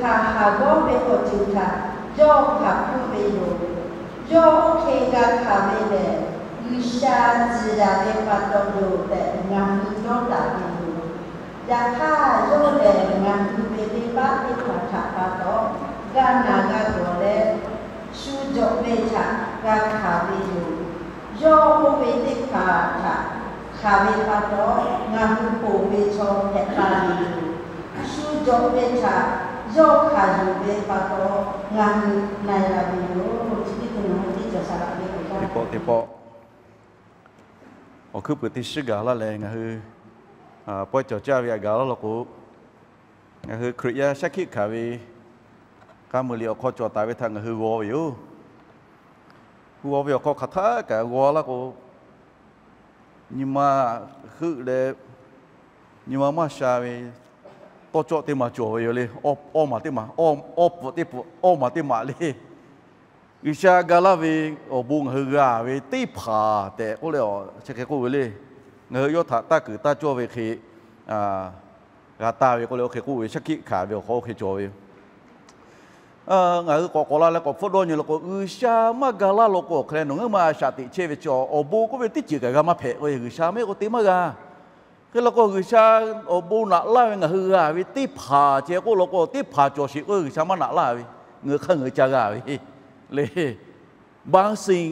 Hk'aˬ haˍ g'awˇ ve awˬ ceuˬ htaꞈ yawˇ hkanˍ hpfuhˆ ve yoˬ. Yawˇ oˇ hk'e g'a hkanˍ ve lehˬ, G'uiˬsha tcuhˍ yaꞈ ve pa taw yoˬ tehꞈ ngaˬ hui dawˇ taˍ ve yoˬ. Yaꞈ hk'aˇ, yawˇ lehˬ ngaˬ hui ve venˇbaˆ teˇ hpaˍ htaꞈ pa taw g'a naˬ g'a gawˬ leh, shu jawꞈ ve htaꞈ g'a hkanˍ ve yoˬ. Yawˇ oˇ ve teˇ hpaˍ htaꞈ hkanˍ ve pa taw, ngaˬ hui ponˬ ve chaw hpehꞈ la ve yoˬ. Shu jawꞈ ve htaꞈ yawˇ hkanˍ yuˬ ve pa taw, ngaˬ hui na e la ve yoˬ. Chi teˇ hkui ngaˬ hui teˇ cawˬ saˍ laꞈ ve awˬ yanˇ teˇ pawˆ, awˬ hkuiˉ puiˍ teˇ shiˉ gaˬ laˇ leh, ngaˬ hui pawehˇ cawˬ caˇ ve htaꞈ gaˬ laˇ law k'o, ngaˬ hui Hkriꞈ yaˇ shaˉ hkiˆ hkanˍ ve k'a muiˬ liꞈ awˬ hk'aw cawˬ taˍ ve htaꞈ ngaˬ hui g'aw ve yoˬ. G'aw ve awˬ hk'aw hk'aˬ htaˆ kaꞈ g'aw laˇ k'o, nyi ma heuˆ leh nyi ma maˇ sha ve tawˇ cawˆ teˇ maˬ cawˬ ve yoˬ le. Awˇ maˬ teˇ maˬ, awˇ pfuhꞈ teˇ pfuhꞈ, awˇ maˬ teˇ maˬ le. G'uiˬsha ga laˇ ve awˬ bon ngaˬ hui g'a ve teˇ hpaˍ tehꞈ k'oˆ leh, chi hk'e k'oˆ ve le. Ngaˬ hui yawˇ htaꞈ taˇ kuiˬ taˇ cawˇ ve hk'e g'a taˇ ve k'oˆ leh, oˇ hk'e k'oˆ ve shaˉ hkiˆ hkanˍ ve awˬ hk'aw oˇ hk'e cawˬ ve yoˬ. Ngaˬ hui k'awꞈ k'awꞈ la leh k'awꞈ hpfuhˆ dawˇ nyi law k'o, G'uiˬsha maˇ ga laˇ law k'o, awˬ hk'e leh nawˬ ngaˬ hui maˇ shaꞈ teꞈ chehˇ ve chi awˬ bon k'oˆ ve teˇ ceuˬ kaꞈ g'a maˇ hpehꞈ k'o, G'uiˬsha maˇ heˆ k'o te maˇ g'a. Hk'e law k'o, G'uiˬsha awˬ bon naꞈ laˇ ve ngaˬ hui g'a ve teˇ hpaˍ ceh k'oˆ law k'o, teˇ hpaˍ cawˬ sheˍ k'oˆ ve G'uiˬsha maˇ naꞈ laˇ ve, ngaˬ hui hk'aˇ ngaˬ hui ca g'a ve le. บางสิ่ง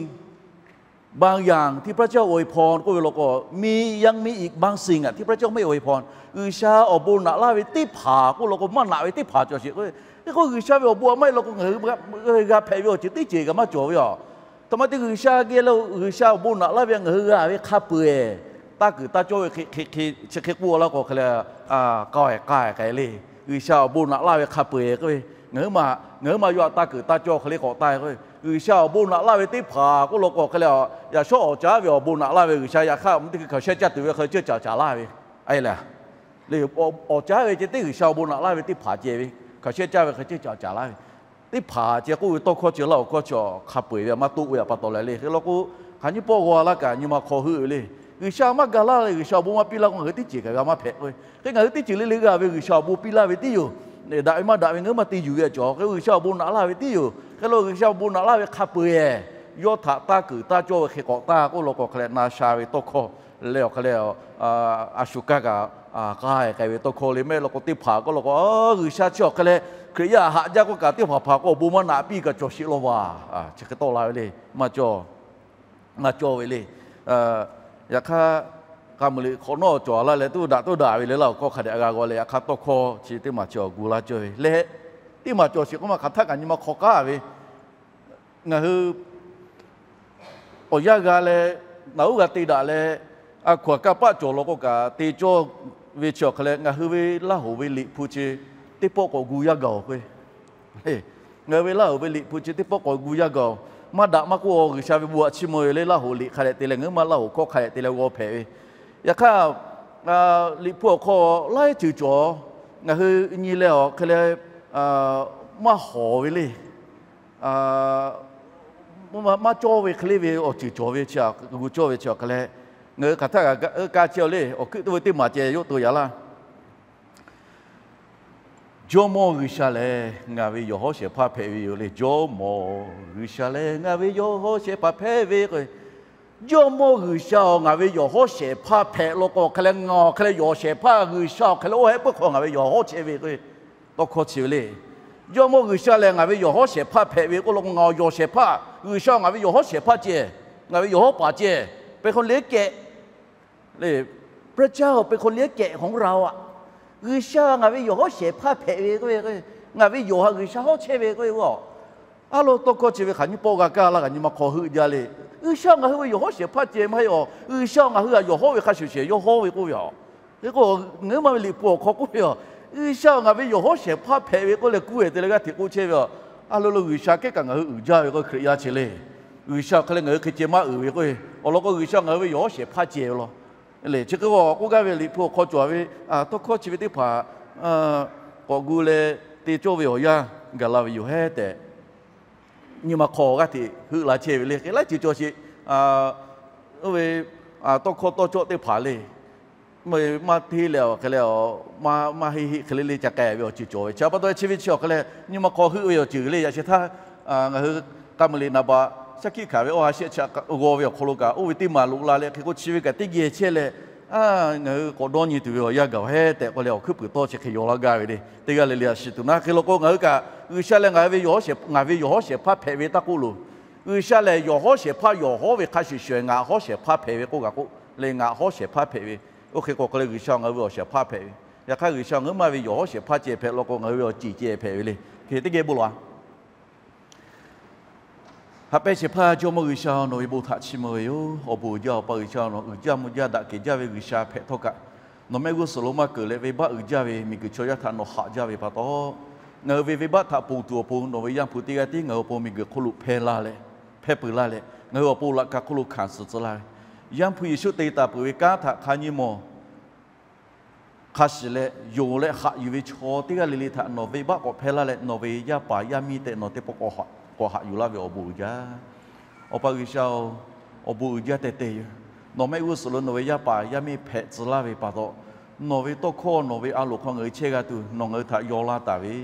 บางอย่างที่พระเจ้าอวยพร k'oˆ ve law k'o, มียังมีอีกบางสิ่งอะที่พระเจ้าไม่อวยพร G'uiˬsha awˬ bon naꞈ laˇ ve teˇ hpaˍ k'oˆ law k'o, maˇ naꞈ ve teˇ hpaˍ cawˬ sheˍ k'o, hk'e k'o G'uiˬsha ve awˬ bon maˇ heˆ law k'o, ngaˬ hui g'a hpehꞈ ve awˬ ceuˬ teˇ ceuˬ kaꞈ maˇ cawˬ ve yoˬ. Htoꞈ ma te G'uiˬsha geh lo G'uiˬsha awˬ bon naꞈ laˇ ve ngaˬ hui g'a ve hk'a peu-eˬ, taˇ kuiˬ taˇ cawˇ ve hk'e hk'e chi hk'e k'oˆ laˇ k'o, hk'e leh k'a k'ai k'ai le. G'uiˬsha awˬ bon naꞈ laˇ ve hk'a peu-eˬ k'oˆ ve, ngaˬ hui maˇ, ngaˬ hui maˇ yawˇ htaꞈ taˇ kuiˬ taˇ cawˇ hk'e le k'awꞈ taˇ k'o, G'uiˬsha awˬ bon naꞈ laˇ ve teˇ hpaˍ k'oˆ law k'o, hk'e leh yaꞈ shawˉ awˍ caˉ ve awˬ bon naꞈ laˇ ve G'uiˬsha yaꞈ hk'aˇ teˇ hkui hkaoˍ shehˆ caˇ tuˬ ve hk'e ceuˇ caˍ caˍ laˇ ve, a le, awˍ caˉ ve ceh teˇ G'uiˬsha awˬ bon naꞈ laˇ ve teˇ hpaˍ ceh ve, hkaoˍ shehˆ caˇ ve hk'e ceuˇ caˍ caˍ laˇ ve teˇ hpaˍ ceh k'oˆ ve tawˇ hkawˇ chi laˇ awˬ hkawˇ chi hk'a peu-eˬ ve maˇ toˆ ve a pa taw leh le. Hk'e law k'o, hk'aˬ nyiˇ pawˆ g'aw laˇ kaꞈ nyi ma hk'aw heuˆ ve le. G'uiˬsha maˇ ga laˇ leh G'uiˬsha awˬ bon maˇ piˇ laˇ k'o, ngaˬ hui teˇ ceuˬ kaꞈ g'a maˇ hpehꞈ k'o, hk'e ngaˬ hui teˇ ceuˬ le le g'a ve G'uiˬsha awˬ bon piˇ laˇ ve tiˉ yoˬ. Daꞈ ve maˇ daꞈ ve ngaˬ hui maˇ te yuˬ ve cawˬ. Hk'e G'uiˬsha awˬ bon naꞈ laˇ ve tiˉ yoˬ. Hk'e law G'uiˬsha awˬ bon naꞈ laˇ ve hk'a peu-eˬ, yawˇ htaꞈ taˇ kuiˬ taˇ cawˇ ve hk'e k'awꞈ taˇ k'oˆ law k'o, hk'e leh na sha ve tawˇ hkawˇ leh awˬ hk'e leh a shu kaˇ kaꞈ k'ai k'ai ve tawˇ hkawˇ le mehˆ law k'o, teˇ hpaˍ k'oˆ law k'o, G'uiˬsha chi awˬ hk'e leh Hkriꞈ yaˇ haꞈ jaˇ k'oˆ kaꞈ teˇ hpaˍ hpaˍ k'o awˬ bon maˇ naꞈ piˇ kaꞈ cawˬ sheˍ law vaˬ, chi hk'e tawˆ la ve le. Maˇ cawˇ, maˇ cawˇ ve le. Yaꞈ hk'aˇ, k'a muiˬ liꞈ hk'awꞈ nawˉ cawˬ laˇ leh tuˉ daꞈ tuˉ daꞈ ve le laˇ awˬ hkawˇ hk'a dehꞈ g'a g'aw leh, yaꞈ hk'aˇ tawˇ hkawˇ chi teˇ maˬ chi awˬ gu laˇ cawˇ ve leh, teˇ maˬ cawˬ sheˍ k'oˆ ma hk'aˬ htaˆ kaꞈ nyi ma hk'aw k'aˉ ve, ngaˬ hui awˬ yanˇ g'a leh, naˬ uˉ g'a te daꞈ leh, a hkaw aˬ kanˇ paˆ cawˬ law k'o kaꞈ te cawˇ ve chi awˬ hk'e leh, ngaˬ hui ve Laˇ hoˍ ve Liꞈ hpu chi teˇ pawˆ k'awꞈ gu yaˇ gaˬ-oˬ k'o, ngaˬ hui ve Laˇ hoˍ ve Liꞈ hpu chi teˇ pawˆ k'awꞈ gu yaˇ gaˬ-oˬ. Maˇ daꞈ maˇ k'oˆ, G'uiˬsha ve bon aꞈ chiˇ mvuh ve le. Laˇ hoˍ liꞈ hk'a dehꞈ te leh, ngaˬ hui maˇ Laˇ hoˍ hkawˇ hk'a dehꞈ te leh g'aw hpehꞈ ve. Yaꞈ hk'aˇ, Liꞈ hpu awˬ hk'aw laiˉ ceuˬ cawˬ, ngaˬ hui nyi leh awˬ hk'e leh maˇ hawˍ ve le. Maˇ cawˇ ve hk'e le ve awˬ ceuˬ cawˬ ve chi, gu cawˇ ve chi awˬ hk'e leh, ngaˬ hui hk'aˬ htaˆ kaꞈ ka chehˇ le. Awˬ hkuiˉ tuˇ ve teˇ maˬ ceh yawˇ to yaꞈ laˇ. Jawˇmawˇ G'uiˬsha lehˬ ngaˬ ve yawˬ hawˉ shehˍ hpaˇ hpehꞈ ve yoˬ le. Jawˇmawˇ G'uiˬsha lehˬ ngaˬ ve yawˬ hawˉ shehˍ hpaˇ hpehꞈ ve k'o, Jawˇmawˇ G'uiˬsha-oˬ, ngaˬ ve yawˬ hawˉ shehˍ hpaˇ hpehꞈ law k'o, hk'e leh ngaˬ awˬ hk'e leh yawˬ shehˍ hpaˇ G'uiˬsha awˬ hk'e leh oˇ hehˆ peuˇ hk'aw ngaˬ ve yawˬ hawˉ chehˇ ve k'o, tawˇ hkawˇ chi ve le. Jawˇmawˇ G'uiˬsha lehˬ ngaˬ ve yawˬ hawˉ shehˍ hpaˇ hpehꞈ ve k'oˆ law k'o, ngaˬ awˬ yawˬ shehˍ hpaˇ, G'uiˬsha ngaˬ ve yawˬ hawˉ shehˍ hpaˇ ceh, ngaˬ ve yawˬ hawˉ paˍ ceh, เป็นคนเลี้ยงแกะ พระเจ้าเป็นคนเลี้ยงแกะของเราอะ G'uiˬsha ngaˬ ve yawˬ hawˉ shehˍ hpaˇ hpehꞈ ve k'o, ngaˬ ve yawˬ htaꞈ G'uiˬsha hawˉ chehˇ ve k'o, a lo tawˇ hkawˇ chi ve hk'aˬ nyiˇ pawˆ g'a kaˇ laˇ kaꞈ nyi ma hk'aw heuˆ jaˇ le. G'uiˬsha ngaˬ hui ve yawˬ hawˉ shehˍ hpaˇ ceh maˇ heˆ-oˬ. G'uiˬsha ngaˬ hui htaꞈ yawˬ hawˉ ve hk'a shuˍ shehˍ yawˇ hawˉ ve k'oˆ ve a. Hk'e k'o, ngaˬ hui ma ve Liꞈ hpu awˬ hk'aw k'oˆ ve a, G'uiˬsha ngaˬ ve yawˬ hawˉ shehˍ hpaˇ hpehꞈ ve k'oˆ leh kuˇ-e te leh g'aˇ hteꞈ k'oˆ chehˇ ve a. A lo lo G'uiˬsha kehˉ kaꞈ ngaˬ hui uiˍ jaˇ ve k'o, Hkriꞈ yaˇ chi le. G'uiˬsha hk'e leh ngaˬ hui hk'e ceh maˇ uiˍ ve k'o, awˬ lawn k'o G'uiˬsha ngaˬ hui ve yawˬ hawˉ shehˍ hpaˇ ceh ve law. Chi hk'e k'oˆ gaˇ ve Liꞈ hpu awˬ hk'aw cawˬ ve tawˇ hkawˇ chi ve teˇ hpaˍ k'awꞈ gu leh te cawˇ ve awˬ yanˇ gaˬ la ve yoˬ hehˉ tehꞈ, nyi ma hk'aw g'aˇ hteꞈ heuˆ la chehˇ ve le. Hk'e laiˉ ceuˬ cawˬ sheˍ. Oˇ ve tawˇ hkawˇ tawˇ cawˆ teˇ hpaˍ le. maˇ hteˇ leh awˬ hk'e leh, maˇ heˆ heˆ hk'e le le ca k'ai ve awˬ ceuˬ cawˬ ve. Chi pa taw chi ve chi awˬ hk'e leh nyi ma hk'aw heuˆ ve awˬ ceuˬ le. Yaꞈ sheh htaˇ ngaˬ hui k'a meuˍ liꞈ naˍ baꞈ shaˉ hkiˆ hkanˍ ve awˬ ha shehˆ chi g'aw ve awˬ hk'aw lo kaꞈ oˇ ve teˇ maˬ loꞈ la leh hk'e k'o chi ve kaꞈ teˇ geh chehˇ leh, ngaˬ hui k'awꞈ dawˇ nyi tuˬ ve awˬ yanˇ gaˬ hehˉ tehꞈ k'oˆ leh awˬ hkuiˉ puiˍ tawˇ chi hk'e yaw laˇ gaˇ ve le. Teˇ g'aˇ le le a shiˍ tuˬ naˉ hk'e law k'o ngaˬ hui kaꞈ G'uiˬsha leh ngaˬ ve, ngaˬ ve yawˬ hawˉ shehˍ hpaˇ hpehꞈ ve taˇ k'oˆ loˬ. G'uiˬsha lehˬ yawˬ hawˉ shehˍ hpaˇ, yawˬ hawˉ ve hk'a shuˍ shuˍ ngaˬ hawˉ shehˍ hpaˇ hpehꞈ ve k'oˆ gaˬ k'oˆ le. Ngaˬ hawˉ shehˍ hpaˇ hpehꞈ ve, oˇ hk'e k'o hk'e leh G'uiˬsha ngaˬ hui ve awˬ shehˍ hpaˇ hpehꞈ ve. Yaꞈ hk'aˇ G'uiˬsha ngaˬ hui maˇ ve yawˬ hawˉ shehˍ hpaˇ ceh hpehꞈ law k'o ngaˬ hui ve awˬ ceˬ ceh hpehꞈ ve le. Hk'e teˇ geh bon lawˬ a. Haꞈ pehnˇ shehˍ hpaˇ Jawˇmawˇ G'uiˬsha, nawˬ ve bon htaꞈ chiˇ mvuh ve yoˬ. Awˬ bon uiˍ jaˇ Awˬ pa G'uiˬsha, nawˬ uiˍ jaˇ mvuh jaˇ daꞈ kehˬ jaˇ ve G'uiˬsha hpehꞈ htawˇ kaꞈ, nawˬ mehˆ g'uˇ suhˍ lo maˇ keunˍ leh venˇbaˆ uiˍ jaˇ ve miˬguiˬ chaw yaˇ htaꞈ nawˬ haꞈ jaˇ ve pa taw, ngaˬ hui ve venˇbaˆ htaꞈ ponˬ tuˬ awˬ pon nawˬ ve Yaˇ hpu teˇ g'aˇ tiˉ ngaˬ hui awˬ pon miˬguiˬ hk'oˆ lo hpehˇ laˇ leh, hpehˇ peuˬ laˇ leh, ngaˬ hui awˬ pon laꞈ ka hk'oˆ lo hkanˍ suhˍ tcuh laˇ ve, Yaˇ hpu Yeˍsuˆ te taˍ peuˬ ve kanˉ htaꞈ hk'a nyi mawˬ hk'a shiˍ leh yonˍ leh haꞈ yuˬ ve chaw teˇ g'aˇ le le htaꞈ nawˬ venˇbaˆ k'awꞈ hpehˇ laˇ leh, nawˬ ve yaˇ paˍ yaˇ miˇ tehꞈ nawˬ teˇ pawˆ k'awꞈ haꞈ yuˬ laˇ ve awˬ bon uiˍ jaˇ. Awˬ pa G'uiˬsha-oˬ, awˬ bon uiˍ jaˇ teh teh yoˬ. Nawˬ mehˆ g'uˇ suhˍ lo nawˬ ve yaˇ paˍ yaˇ miˇ hpehꞈ tcuh laˇ ve pa taw, nawˬ ve tawˇ hkawˇ nawˬ ve a loˍ hk'aw ngaˬ hui chehˇ g'a tuˬ nawˬ ngaˬ hui htaꞈ yaw laˇ taˍ ve,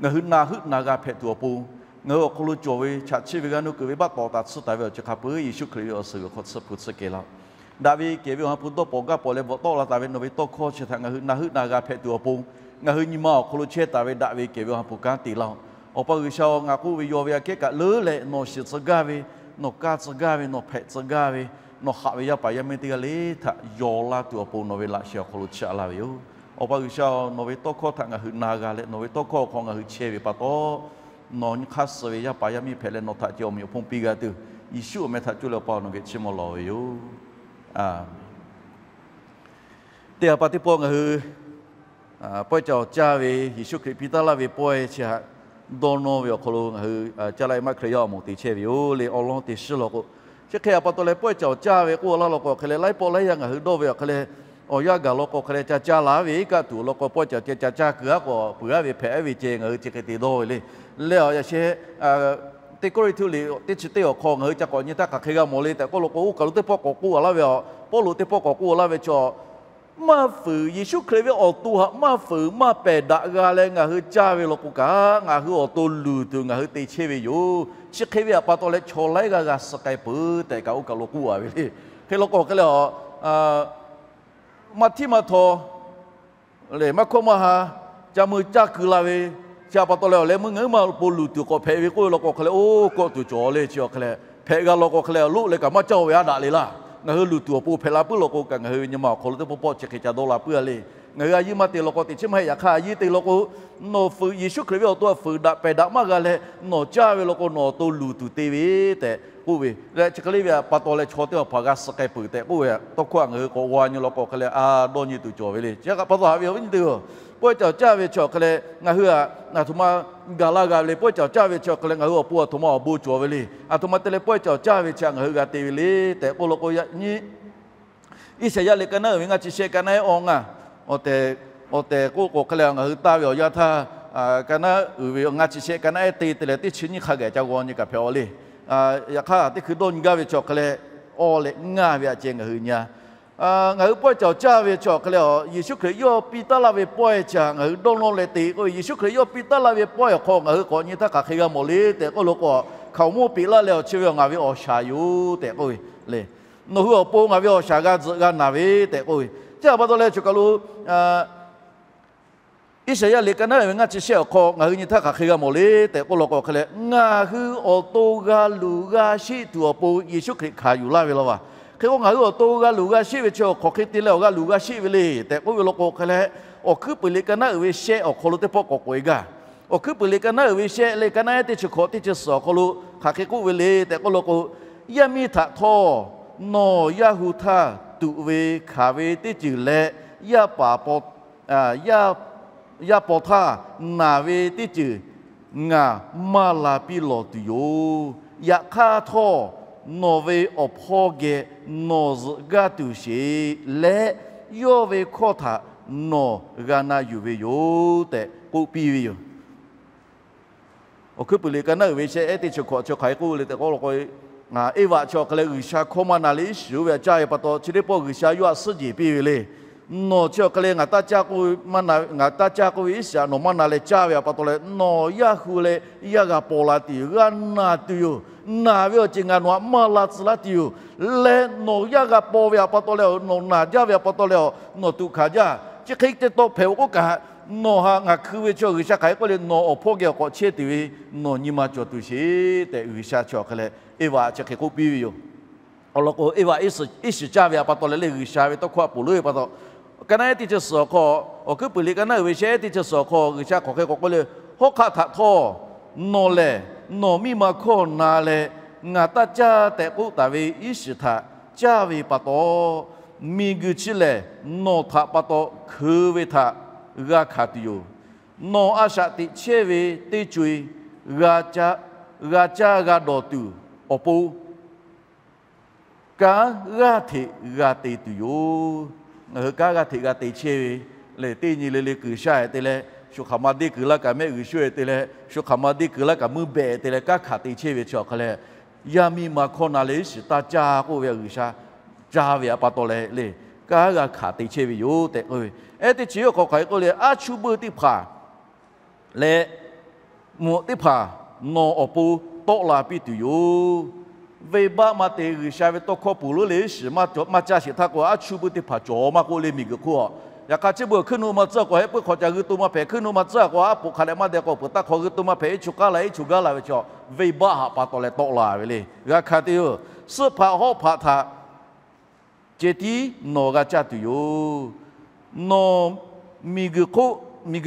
ngaˬ hui na heuˆ na g'a hpehꞈ tuˬ awˬ pon, ngaˬ hui awˬ hk'aw lo cawˬ ve chaꞈ chiˇ ve g'aˇ nuˇ kuiˬ ve baˆ tawˍ taˍ tsuhˇ taˍ ve awˬ ceuˬ hk'a peu-eˬ Yeˍsuˆ Hkriꞈ ve awˬ suhˍ g'uiˬ hk'aw tsuhˇ hpu tsuhˇ kehˬ laˇ-oˆ. Daꞈ ve kehˬ ve Awˬ ha hpu dawˇ pawˍ gaˇ pawˍ leh bvuhꞈ tawˆ la taˍ ve nawˬ ve tawˇ hkawˇ chi htaꞈ ngaˬ hui na heuˆ na g'a hpehꞈ tuˬ awˬ pon, ngaˬ hui nyi ma awˬ hk'aw lo chehˇ taˍ ve daꞈ ve kehˬ ve Awˬ ha hpu kanˉ te laˇ-oˆ. Awˬ pa G'uiˬsha-oˬ, ngaˬ k'oˆ ve yaw ve aꞈ kehˉ kaꞈ leuˉ leh nawˬ shiˍ tcuh gaˇ ve, nawˬ kaˇ tcuh gaˇ ve, nawˬ hpehꞈ tcuh gaˇ ve, nawˬ haꞈ ve yaˇ paˍ yaˇ miˇ teˇ g'aˇ le htaꞈ yaw laˇ tuˬ awˬ pon nawˬ ve laꞈ sheh awˬ hk'aw lo chiˇ aꞈ laˇ ve yoˬ. Awˬ pa G'uiˬsha-oˬ, nawˬ ve tawˇ hkawˇ htaꞈ ngaˬ hui na g'a leh nawˬ ve tawˇ hkawˇ awˬ hk'aw ngaˬ hui chehˇ ve pa taw, nawˬ nyi hk'aˇ suh ve yaˇ paˍ yaˇ miˇ hpehꞈ leh nawˬ htaꞈ ceh awˬ meꞈ awˬ hponˇ piˇ g'a tuˬ, Yeˍsuˆ awˬ meh htaꞈ coˇ leh Awˬ pa nawˬ geh chiˇ mvuh lawˬ ve yoˬ. Aˬ Teˇ ha pa teˇ pawˆ ngaˬ hui pawehˇ ca awˬ caˇ ve Yeˍsuˆ Hkriꞈ piˇ taˉ laˇ ve pawehˇ chi htaꞈ dawˇ nawˇ ve awˬ hk'aw lo ngaˬ hui caˇ laˇ ve maˇ Hkriꞈ yaˇ awˬ moˍ te chehˇ ve yoˬ le. Awˬ lawn te shiˍ law k'o, chi hk'e a pa taw leh pawehˇ ca awˬ caˇ ve k'oˆ laˇ law k'o hk'e leh laiˉ pawˆ laiˉ yaˇ ngaˬ hui dawˇ ve awˬ hk'e leh, awˬ yanˇ gaˬ law k'o hk'e leh ca caˇ la ve kaˆ tuˬ law k'o pawehˇ ca awˬ caˇ ca caˇ kuiˬ aˉ k'o puiˬ aˉ ve hpehꞈ aˉ ve ceh ngaˬ hui chi hk'e te dawˇ ve le. Leh awˬ yaꞈ sheh teˇ Kawˇrenˍhtuˆ liꞈ teˇ chi teˇ awˬ hk'aw ngaˬ hui ca k'awꞈ nyi htaˇ hk'aˬ hk'e g'a mawˬ le tehꞈ k'oˆ law k'o, oˇ kaˬ lo teˇ pawˆ k'awꞈ k'oˆ laˇ ve, Pawˇluꞈ teˇ pawˆ k'awꞈ k'oˆ laˇ ve chaw maˇ fuiˍ, Yeˍsuˆ Hkriꞈ ve awˬ to htaꞈ maˇ fuiˍ maˇ pehˬ daꞈ g'a leh ngaˬ hui caˇ ve law k'o kaꞈ, ngaˬ hui awˬ to luˬ tuˬ ngaˬ hui te chehˇ ve yoˬ. Chi hk'e ve a pa taw leh chaw laiˉ g'aˇ g'a suh k'ai peuˬ tehꞈ kaꞈ oˇ kaˬ lo k'oˆ a ve le. Hk'e law k'o hk'e leh a, maˇ htiˉ maˇ htaw lehˬ maˇ hkawˇ maˇ ha, ca mui caˇ keu la ve, chi a pa taw leh awˬ leh meuˇ ngaˬ hui maˇ awˬ pon luˬ tuˬ k'awꞈ hpehꞈ ve k'oˆ ve law k'o hk'e leh, oˇ kawˆ tuˬ cawˬ le chi awˬ hk'e leh, hpehꞈ g'a law k'o hk'e leh loˆ leh kaꞈ maˇ caˇ ve aˉ daꞈ le laˇ. Ngaˬ hui luˬ tuˬ awˬ pon hpehꞈ la puiˉ law k'o kaꞈ ngaˬ hui ve nyi ma awˬ hk'aw lo teˇ pawˆ pawˆ chi hk'e ca dawˇ la puiˉ a le. Ngaˬ hui a yiˇ maˇ te law k'o teꞈ chiˉ maˇ heˆ. Yaꞈ hk'aˇ a yiˇ te law k'o, nawˬ fuiˍ Yeˍsuˆ Hkriꞈ ve awˬ to htaꞈ fuiˍ daꞈ pehˬ daꞈ maˇ g'a leh nawˬ caˇ ve law k'o nawˬ awˬ to luˬ tuˬ te ve tehꞈ k'oˆ ve leh chi hk'e le ve a pa taw leh chaw teˇ hpaˍ g'a suh k'ai peuˬ tehꞈ k'oˆ ve tawˇ hkawˇ htaꞈ ngaˬ hui k'awꞈ g'a nyi law k'o hk'e leh a dawˇ nyi tuˬ cawˬ ve le. Chi htaꞈ pa taw haꞈ ve awˬ viˉ nyi teˇ hpaˍ-oˬ, pawehˇ ca awˬ caˇ ve chi awˬ hk'e leh ngaˬ hui a, aˬ htoꞈ ma gaˬ laˇ g'a ve le. Pawehˇ ca awˬ caˇ ve chi awˬ hk'e leh ngaˬ hui awˬ pon aˬ htoꞈ ma awˬ bon cawˬ ve le. Aˬ htoꞈ ma te leh pawehˇ ca awˬ caˇ ve chi htaꞈ ngaˬ hui g'a te ve le tehꞈ k'oˆ law k'o, yaꞈ nyi Iˉsaˍyaˆ liꞈ ka naˉ uiˍ ve ngaˇ chi shehˆ ka naˉ ehˉ awˇ ngaˇ, awˬ tehˬ, awˬ tehˬ k'oˆ k'o hk'e leh ngaˬ hui taˇ ve awˬ yanˇ htaˇ, ka naˉ uiˍ ve ngaˇ chi shehˆ ka naˉ ehˉ te te leh teˇ chi nyiˇ hk'a gaˬ ca g'aw nyi kaꞈ hpehꞈ a le. Yaꞈ hk'aˇ teˇ hkui dawˇ nyi gaˇ ve chi awˬ hk'e leh awˇ leh ngaˇ ve aꞈ ceh ngaˬ hui nyi a. Ngaˬ hui pawehˇ ca awˬ caˇ ve chi awˬ hk'e leh a, Yeˍsuˆ Hkriꞈ yawˇ piˇ taˉ laˇ ve pawehˇ chi htaꞈ ngaˬ hui dawˇ nawˇ leh te k'oˆ ve, Yeˍsuˆ Hkriꞈ yawˇ piˇ taˉ laˇ ve pawehˇ awˬ hk'aw ngaˬ hui k'awꞈ nyi htaˇ hk'aˬ hk'e g'a mawˬ le tehꞈ k'oˆ law k'o, hkaoˍmonˇ peꞈ laˇ leh awˬ chi ve ngaˬ ve awˬ shaˍ yoˬ tehꞈ k'oˆ ve le. Nawˬ hui awˬ pon ngaˬ ve awˬ shaˍ g'a tzuhꞈ g'a naˬ ve tehꞈ k'oˆ ve. Chi htaꞈ pa taw leh choˬ kaˬ lo Iˉsaˍyaˆ liꞈ ka naˉ uiˍ ve ngaˇ chi shehˆ awˬ hk'aw ngaˬ hui nyi htaˇ hk'aˬ hk'e g'a mawˬ le tehꞈ k'oˆ law k'o hk'e leh, ngaˬ hui awˬ to g'a luˬ g'a sheˆ tuˬ awˬ pon Yeˍsuˆ Hkriꞈ hkanˍ yuˬ laˇ ve law va. Hk'e k'o ngaˬ hui awˬ to g'a luˬ g'a sheˆ ve chi awˬ hk'aw hk'e te leh awˬ g'a luˬ g'a sheˆ ve le tehꞈ k'oˆ ve law k'o hk'e leh, Awˬ hkuiˉ puiˍ liꞈ ka naˉ uiˍ ve shehˆ awˬ hk'aw lo teˇ pawˆ k'awꞈ k'oꞈ e gaˇ. Awˬ hkuiˉ puiˍ liꞈ ka naˉ uiˍ ve shehˆ leh ka naˉ ehˉ teˇ chi hkawꞈ teˇ chi suhˍ awˬ hk'aw lo hk'aˬ hk'e k'oˆ ve le tehꞈ k'oˆ law k'o, yaˇ miˇ htaꞈ htawˇ nawˬ yaˇ hu htaˇ tuꞈ ve hkanˍ ve teˇ ceuˬ leh yaˇ paˍ paw, yaˇ paw htaˇ naˬ ve teˇ ceuˬ ngaˬ maˇ la piˇ lawˬ tuˬ yoˬ. Yaꞈ hk'aˇ htawˇ nawˬ ve awˬ hpawˇ geh nawˬ zuhꞈ gaˇ tuˬ sheˍ leh, yawˇ ve hkawˇ htaꞈ nawˬ g'a na yuˬ ve yoˬ tehꞈ k'oˆ piˇ ve yoˬ. Awˬ hkuiˉ puiˍ liꞈ ka naˉ uiˍ ve shehˆ ehˉ teˇ chi hkawꞈ chi hk'aˬ hk'e k'oˆ ve le tehꞈ k'oˆ law k'o, Eˇvaꞈ chi awˬ hk'aˇ leh G'uiˬsha hkawˇ maˇ na leh iˉ shiˍ oˇ ve htaꞈ caˇ ve pa taw, chi teˇ pawˆ G'uiˬsha yawˇ htaꞈ suhˉ jeˬ piˇ ve le. Nawˬ chi awˬ hk'aˇ leh ngaˬ taˇ caˇ k'oˆ ve iˉ shiˍ htaꞈ nawˬ maˇ na leh caˇ ve htaꞈ pa taw leh, nawˬ yaˇ hu leh yaˇ g'a paw la tuˬ yoˬ. G'a naˬ tuˬ yoˬ. Naˬ ve awˬ ceuˬ ngaˬ nawˬ htaꞈ maˇ la tcuh laˇ tuˬ yoˬ. Leh nawˬ yaˇ g'a paw ve htaꞈ pa taw leh, nawˬ naˬ jaˇ ve htaꞈ pa taw leh, nawˬ tuꞈ hkanˍ jaˇ. Chi hk'e te taw hpehꞈ-oˬ k'oˆ kaꞈ, nawˬ htaꞈ ngaˬ hkui ve chi G'uiˬsha hk'aˬ hk'e k'oˆ le, nawˬ awˬ hpawˇ geh awˬ k'awꞈ chehˇ tuˬ ve nawˬ nyi ma cawˬ tuˬ sheˍ tehꞈ, G'uiˬsha chi awˬ hk'aˇ leh Eˇvaꞈ chi hk'e k'oˆ piˇ ve yoˬ. Awˬ lawn k'o, Eˇvaꞈ iˉ shiˍ caˇ ve htaꞈ pa taw leh le, G'uiˬsha ve tawˇ hkawˇ htaꞈ ponˬ leuˉ ve pa taw, ka naˉ ehˉ teˇ chi suhˍ awˬ hk'aw, awˬ hkuiˉ puiˍ liꞈ ka naˉ uiˍ ve shehˆ ehˉ teˇ chi suhˍ awˬ hk'aw G'uiˬsha hk'aˬ hk'e k'awꞈ k'oˆ le, Hawˉ hk'aˆ htaꞈ htawˇ, nawˬ lehˬ nawˬ miˇ ma hkawˇ na leh, ngaˬ taˇ caˇ tehꞈ k'oˆ taˍ ve iˉ shiˍ htaꞈ caˇ ve pa taw, miˬguiˬ chi lehˬ nawˬ htaꞈ pa taw hkeu ve htaꞈ g'a hkanˍ tuˬ yoˬ. Nawˬ a shaꞈ teꞈ chehˇ ve teˇ co-e g'a caˇ g'a dawˬ tuˬ awˬ pon kanˉ g'aˇ hteꞈ g'a te tuˬ yoˬ. Ngaˬ hui kanˉ g'aˇ hteꞈ g'a te chehˇ ve lehˬ, teˇ nyi le le kuiˬ sha-e te leh, shu hk'aˬ ma deˇ kuiˬ laˇ kaꞈ mehˆ g'uiˬ shu-e te leh, shu hk'aˬ ma deˇ kuiˬ laˇ kaꞈ meuˇ behꞈ te leh kanˉ hkanˍ te chehˇ ve chi awˬ hk'aˇ leh, yaˇ miˇ ma hkawˇ na leh iˉ shiˍ taˇ caˇ k'oˆ ve G'uiˬsha caˇ ve htaꞈ pa taw leh le, kanˉ g'a hkanˍ te chehˇ ve yoˬ tehꞈ k'oˆ ve. Ehˉ teˇ chi awˬ hk'aw hk'aˬ hk'e k'oˆ le, aˉ chuˇ buiˇ teˇ hpaˍ leh mvuhꞈ teˇ hpaˍ nawˬ awˬ pon tawˆ la piˇ tuˬ yoˬ. Venˇbaˆ maˇ te, G'uiˬsha ve tawˇ hkawˇ ponˬ leuˉ leh iˉ shiˍ maˇ caˇ sheˍ htaˇ k'o, aˉ chuˇ buiˇ teˇ hpaˍ cawˬ maˇ k'oˆ le, miˬguiˬ hk'oˆ a. Yaꞈ hk'aˇ chi beuꞈ hkuiˉ nuˆ ma tcuhˉ k'awꞈ heh puiˉ hk'awꞈ ca g'ui to maˇ hpehꞈ, hkuiˉ nuˆ ma tcuhˉ k'awꞈ aˉ poꞈ hk'a dehꞈ maˇ deh k'o, peuˬ taˇ hk'aw g'ui to maˇ hpehꞈ, iˉ chu k'aˉ la iˉ chu gaˉ la ve chaw, venˇbaˆ htaꞈ pa taw leh tawˆ la ve le. G'a hkanˍ tuˬ yoˬ. Suhˆ hpaꞈ hawˉ hpaꞈ htaꞈ ceh tiˉ nawˬ g'a caˇ tuˬ yoˬ. Nawˬ miˬguiˬ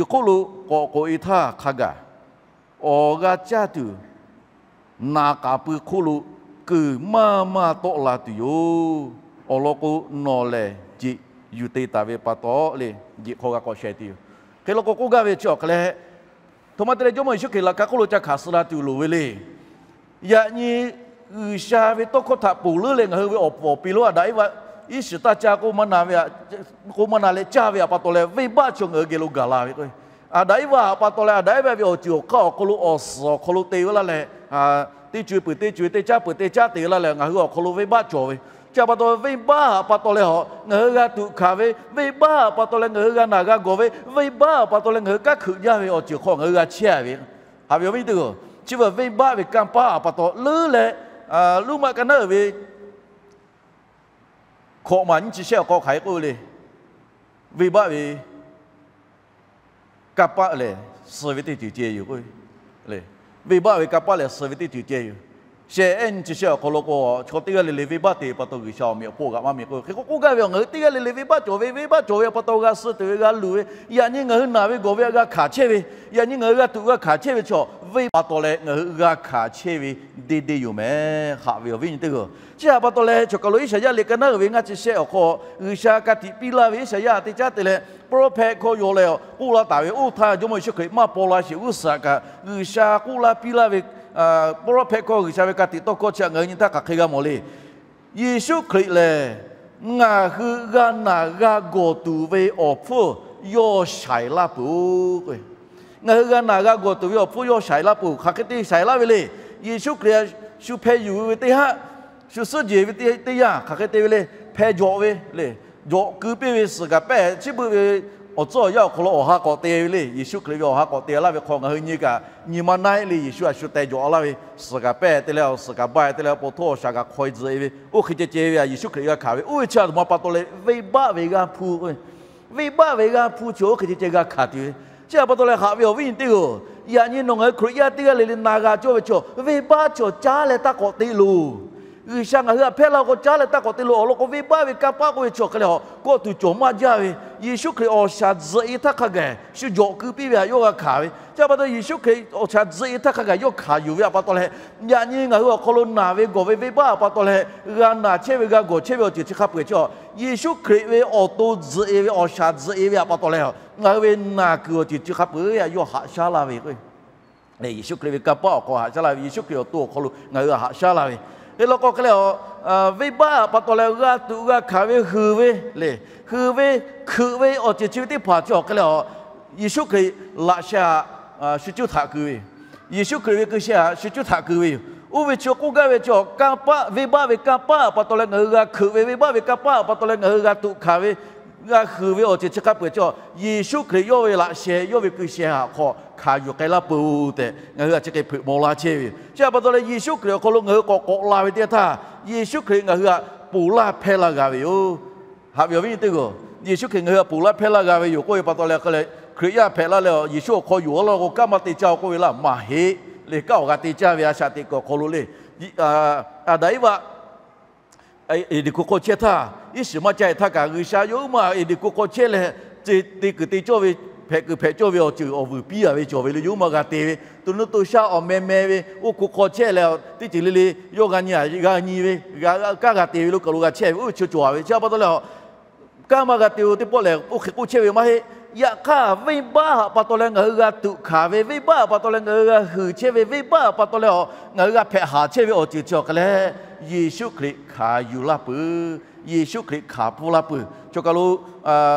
hk'oˆ lo k'awꞈ k'oꞈ-e htaˇ hk'a gaˬ, awˬ g'a caˇ tuˬ naˍ k'aˍ pui hk'oˆ lo kuiˬ maˇ maˇ tawˆ la tuˬ yoˬ. Awˬ lawn k'o, nawˬ lehˬ jeꞈ yuˬ te taˍ ve pa taw le, jeꞈ hk'aw g'a k'awꞈ sheh tuˬ yoˬ. Hk'e law k'o, k'oˆ gaˇ ve chi awˬ hk'aˇ leh, htoꞈ ma te leh Jawˇmawˇ Yeˍsuˆ Hkriꞈ laꞈ ka hk'oˆ lo ca hkanˍ suh la tuˬ loˍ ve le. Yaꞈ nyi G'uiˬsha ve tawˇ hkawˇ htaꞈ ponˬ leuˉ leh ngaˬ hui ve awˬ puˍ awˬ pi lo Aˍdanˍ Eˇvaˆ iˉ shiˍ taˇ caˇ k'oˆ maˇ na ve, k'oˆ maˇ na leh caˇ ve htaꞈ pa taw leh, venˇbaˆ chaw ngaˬ hui geh lo gaˬ la ve k'o, Aˍdanˍ Eˇvaˆ htaꞈ pa taw leh Aˍdanˍ Eˇvaˆ ve awˬ ceuˬ awˬ hk'aˇ awˬ hk'aw lo awˬ suhˍ awˬ hk'aw lo te ve laˇ leh, teˇ co-e peuˬ teˇ co-e, teˇ caˉ peuˬ teˇ caˉ te ve laˇ leh, ngaˬ hui awˬ hk'aw lo venˇbaˆ cawˬ ve chi htaꞈ pa taw, venˇbaˆ htaꞈ pa taw leh a ngaˬ hui g'a tuꞈ hkanˍ ve, venˇbaˆ htaꞈ pa taw leh ngaˬ hui g'a naˬ g'a gawˬ ve, venˇbaˆ htaꞈ pa taw leh ngaˬ hui kanˉ hkeuꞈ jaˇ ve awˬ ceuˬ hk'aw ngaˬ hui g'a chehˇ ve. Haꞈ ve awˬ viˉ nyi teˇ hpaˍ-oˬ, chi beuꞈ venˇbaˆ ve kanˇ paˆ htaꞈ pa taw leuˉ leh, Roˉmaꞈ ka naˉ uiˍ ve hkawꞈ maˬ nyiˇ chi shehˆ awˬ hk'aw hk'aˬ hk'e k'oˆ ve le. Venˇbaˆ ve kanˇ paˆ lehˬ, suh ve teˇ ceuˬ ceh yoˬ k'o, venˇbaˆ ve kanˇ paˆ lehˬ suh ve teˇ ceuˬ ceh yoˬ. Shehˆ ehˉ nyiˇ chi shehˆ awˬ hk'aw lo k'o, chaw teˇ g'aˇ le le venˇbaˆ te pa taw G'uiˬsha awˬ meꞈ awˬ hponˇ g'aꞈ maˇ miˬ k'o, hk'e k'o k'oˆ gaˇ ve, ngaˬ hui teˇ g'aˇ le le venˇbaˆ cawˬ ve, venˇbaˆ cawˬ ve pa taw g'a suh tuˬ ve, g'a luˬ ve, yaꞈ nyi ngaˬ hui naˬ ve gawˬ ve htaꞈ g'a hkanˍ chehˇ ve, yaꞈ nyi ngaˬ hui g'a tuꞈ g'a hkanˍ chehˇ ve chaw, venˇbaˆ pa taw leh ngaˬ hui g'a hkanˍ chehˇ ve deˇ deˇ yoˬ mehˍ. Haꞈ ve awˬ viˉ nyi teˇ hpaˍ-oˬ, chi htaꞈ pa taw leh choˬ kaˬ lo Iˉsaˍyaˆ liꞈ ka naˉ uiˍ ve ngaˇ chi shehˆ awˬ hk'aw G'uiˬsha ka tiꞈ piˇ laˇ ve Iˉsaˍyaˆ teˇ caˉ te leh, prophet hkawˇ yaw leh k'oˆ laˇ taˍ ve, oˇ htaˇ Jawˇmawˇ Yeˍsuˆ Hkriꞈ maˇ paw la sheˍ g'uˇ suhˍ kaꞈ G'uiˬsha k'oˆ laˇ piˇ laˇ ve prophet hkawˇ, G'uiˬsha ve ka tiꞈ tawˇ hkawˇ chi htaꞈ ngaˬ hui nyi htaˇ hk'aˬ hk'e g'a mawˬ le. Yeˍsuˆ Hkriꞈ lehˬ, ngaˬ hui g'a naˬ g'a gawˬ tuˬ ve awˬ hpfuhˇ yawˇ shaiˍ laˇ peuˬ-oˬ. Ngaˬ hui g'a naˬ g'a gawˬ tuˬ ve awˬ hpfuhˇ yawˇ shaiˍ laˇ peuˬ. Hk'aˬ hk'e te shaiˍ laˇ ve le. Yeˍsuˆ Hkriꞈ shu hpeh yuˬ ve teˇ haˉ, shu suhˉ jeˬ ve teˇ yanˇ hk'aˬ hk'e te ve le. Hpeh jawꞈ ve le. Jawꞈ keu piˇ ve suhˍ kaꞈ pehˇ chiˉ beuˆ ve awˬ tcuhˉ awˬ yanˇ awˬ hk'aw lo awˬ ha k'awꞈ te ve le. Yeˍsuˆ Hkriꞈ ve awˬ ha k'awꞈ te laˇ ve hk'aw ngaˬ hui nyi kaꞈ nyi ma naˆ-e le. Yeˍsuˆ a shu teh jawꞈ laˇ ve suhˍ kaꞈ pehˇ te leh, suhˍ kaꞈ ba te leh, paw htoˇ awˬ shaˍ kaꞈ hk'aw-e tzuhꞈ-e ve, oˇ hk'e ceh ceh ve a Yeˍsuˆ Hkriꞈ g'a hkanˍ ve, oˇ ve chi a htoꞈ ma pa taw leh venˇbaˆ ve g'aˇ hpu, venˇbaˆ ve g'aˇ hpu chi oˇ hk'e ceh ceh g'a hkanˍ tuˬ ve. Chi htaꞈ pa taw leh haꞈ ve awˬ viˉ nyi teˇ hpaˍ-oˬ, yaꞈ nyi nawˬ ngaˬ hui Hkriꞈ yaˇ teˇ g'aˇ le le na g'a cawˇ ve chaw, venˇbaˆ chaw caˉ leh taˇ k'awꞈ te loˬ. G'uiˬsha ngaˬ hui htaꞈ hpehˇ laˇ k'o caˉ leh taˇ k'awꞈ te loˬ. Awˬ lawn k'o, venˇbaˆ ve kanˇ paˆ k'oˆ ve chi awˬ hk'e leh a kawˆ tuˬ cawˬ maˇ jaˇ ve, Yeˍsuˆ Hkriꞈ awˬ shaˍ tzuhꞈ-e htaˇ hk'a gaˬ shu jawꞈ keu piˇ ve htaꞈ yawˇ g'a hkanˍ ve. Chi htaꞈ pa taw, Yeˍsuˆ Hkriꞈ awˬ shaˍ tzuhꞈ-e htaˇ hk'a gaˬ yawˇ hkanˍ yuˬ ve htaꞈ pa taw leh, yaꞈ nyi ngaˬ hui awˬ hk'aw lo naˬ ve gawˬ ve venˇbaˆ htaꞈ pa taw leh, g'a naˬ chehˇ ve g'a gawˬ chehˇ ve awˬ ceuˬ chi hk'a peuˬ chi a, Yeˍsuˆ Hkriꞈ ve awˬ to tzuhꞈ-e ve, awˬ shaˍ tzuhꞈ-e ve htaꞈ pa taw leh, ngaˬ hui ve naˬ kuiˬ awˬ ceuˬ chi hk'a peuˬ htaꞈ yawˇ haꞈ shaˉ laˇ ve k'o, Yeˍsuˆ Hkriꞈ ve kanˇ paˆ awˬ hk'aw haꞈ shaˉ laˇ ve, Yeˍsuˆ Hkriꞈ awˬ to awˬ hk'aw lo ngaˬ hui haꞈ shaˉ laˇ ve. Hk'e law k'o hk'e leh a, venˇbaˆ htaꞈ pa taw leh g'a tuꞈ g'a hkanˍ ve, hui ve le, hui ve, hkeuꞈ ve awˬ ceuˬ chi ve teˇ hpaˍ chi awˬ hk'e leh a, Yeˍsuˆ Hkriꞈ laꞈ sheh htaꞈ shu cuˇ htaꞈ keu ve yoˬ. Yeˍsuˆ Hkriꞈ ve hkui sheh htaꞈ shu cuˇ htaꞈ keu ve yoˬ. Oˇ ve chi k'oˆ gaˇ ve chi, kanˇ paˆ, venˇbaˆ ve kanˇ paˆ pa taw leh ngaˬ hui g'a hkeuꞈ ve, venˇbaˆ ve kanˇ paˆ pa taw leh ngaˬ hui g'a tuꞈ hkanˍ ve, g'a huiˍ ve awˬ ceuˬ chi hk'a peuˬ chi, Yeˍsuˆ Hkriꞈ yawˇ ve laꞈ sheh, yawˇ ve hkui sheh htaꞈ hk'aw hkanˍ yuˬ k'ai laˇ peuˬ tehꞈ ngaˬ hui htaꞈ chi hk'e hpeuꞈ maw laˇ chehˇ ve yoˬ. Chi htaꞈ pa taw leh Yeˍsuˆ Hkriꞈ awˬ hk'aw lo ngaˬ hui k'awꞈ k'awꞈ la ve teˇ g'aˇ htaˇ, Yeˍsuˆ Hkriꞈ ngaˬ hui htaꞈ ponˬ laˇ hpehˇ laˇ g'a ve yoˬ. Haꞈ ve awˬ viˉ nyi teˇ g'aˇ, Yeˍsuˆ Hkriꞈ ngaˬ hui htaꞈ ponˬ laˇ hpehˇ laˇ g'a ve yoˬ k'oˆ ve pa taw leh, Hkriꞈ yaˇ hpehꞈ laˇ leh Yeˍsuˆ awˬ hk'aw yonˍ laˇ k'o, kanˉ maˇ te caˇ k'oˆ ve laˇ maˇ heˆ. Leh kanˉ awˬ g'a te caˇ ve a shaꞈ teꞈ kuiˬ awˬ hk'aw lo le, Aˍdanˍ Eˇvaꞈ Eˍdenˍ hk'aw chehˇ htaˇ, iˉ shiˍ maˇ caˇ htaˇ kaꞈ G'uiˬsha yawˇ huiˉ maˬ Eˍdenˍ hk'aw chehˇ leh, te kuiˬ te caˇ ve, hpehꞈ kuiˬ hpehꞈ cawˇ ve awˬ ceuˬ awˬ vuiˬ piˇ a ve cawˬ ve le. Yawˇ huiˉ maˬ g'a te ve, to nuˇ to shaˆ awˬ meh meh ve, oˇ hk'aw chehˇ leh teˇ ceuˬ le le yawˇ g'a nyi a g'a nyi ve, g'a kaˉ g'a te ve lo kaˬ lo g'a chehˇ ve, oˇ ve chi cawˬ a ve. Chi pa taw leh, kanˉ maˇ g'a te-o teˇ pawˆ lehˬ, oˇ hk'e k'oˆ chehˇ ve maˇ heˆ. Yaꞈ hk'aˇ, venˇbaˆ htaꞈ pa taw leh ngaˬ hui g'a tuꞈ hkanˍ ve, venˇbaˆ htaꞈ pa taw leh ngaˬ hui g'a huiˍ chehˇ ve, venˇbaˆ htaꞈ pa taw leh a ngaˬ hui g'a hpehꞈ haˍ chehˇ ve awˬ ceuˬ chi awˬ hk'aw leh, Yeˍsuˆ Hkriꞈ hkanˍ yuˬ laˇ peuˬ. Yeˍsuˆ Hkriꞈ hkanˍ pfuhˇ laˇ peuˬ. Chaw kaˬ lo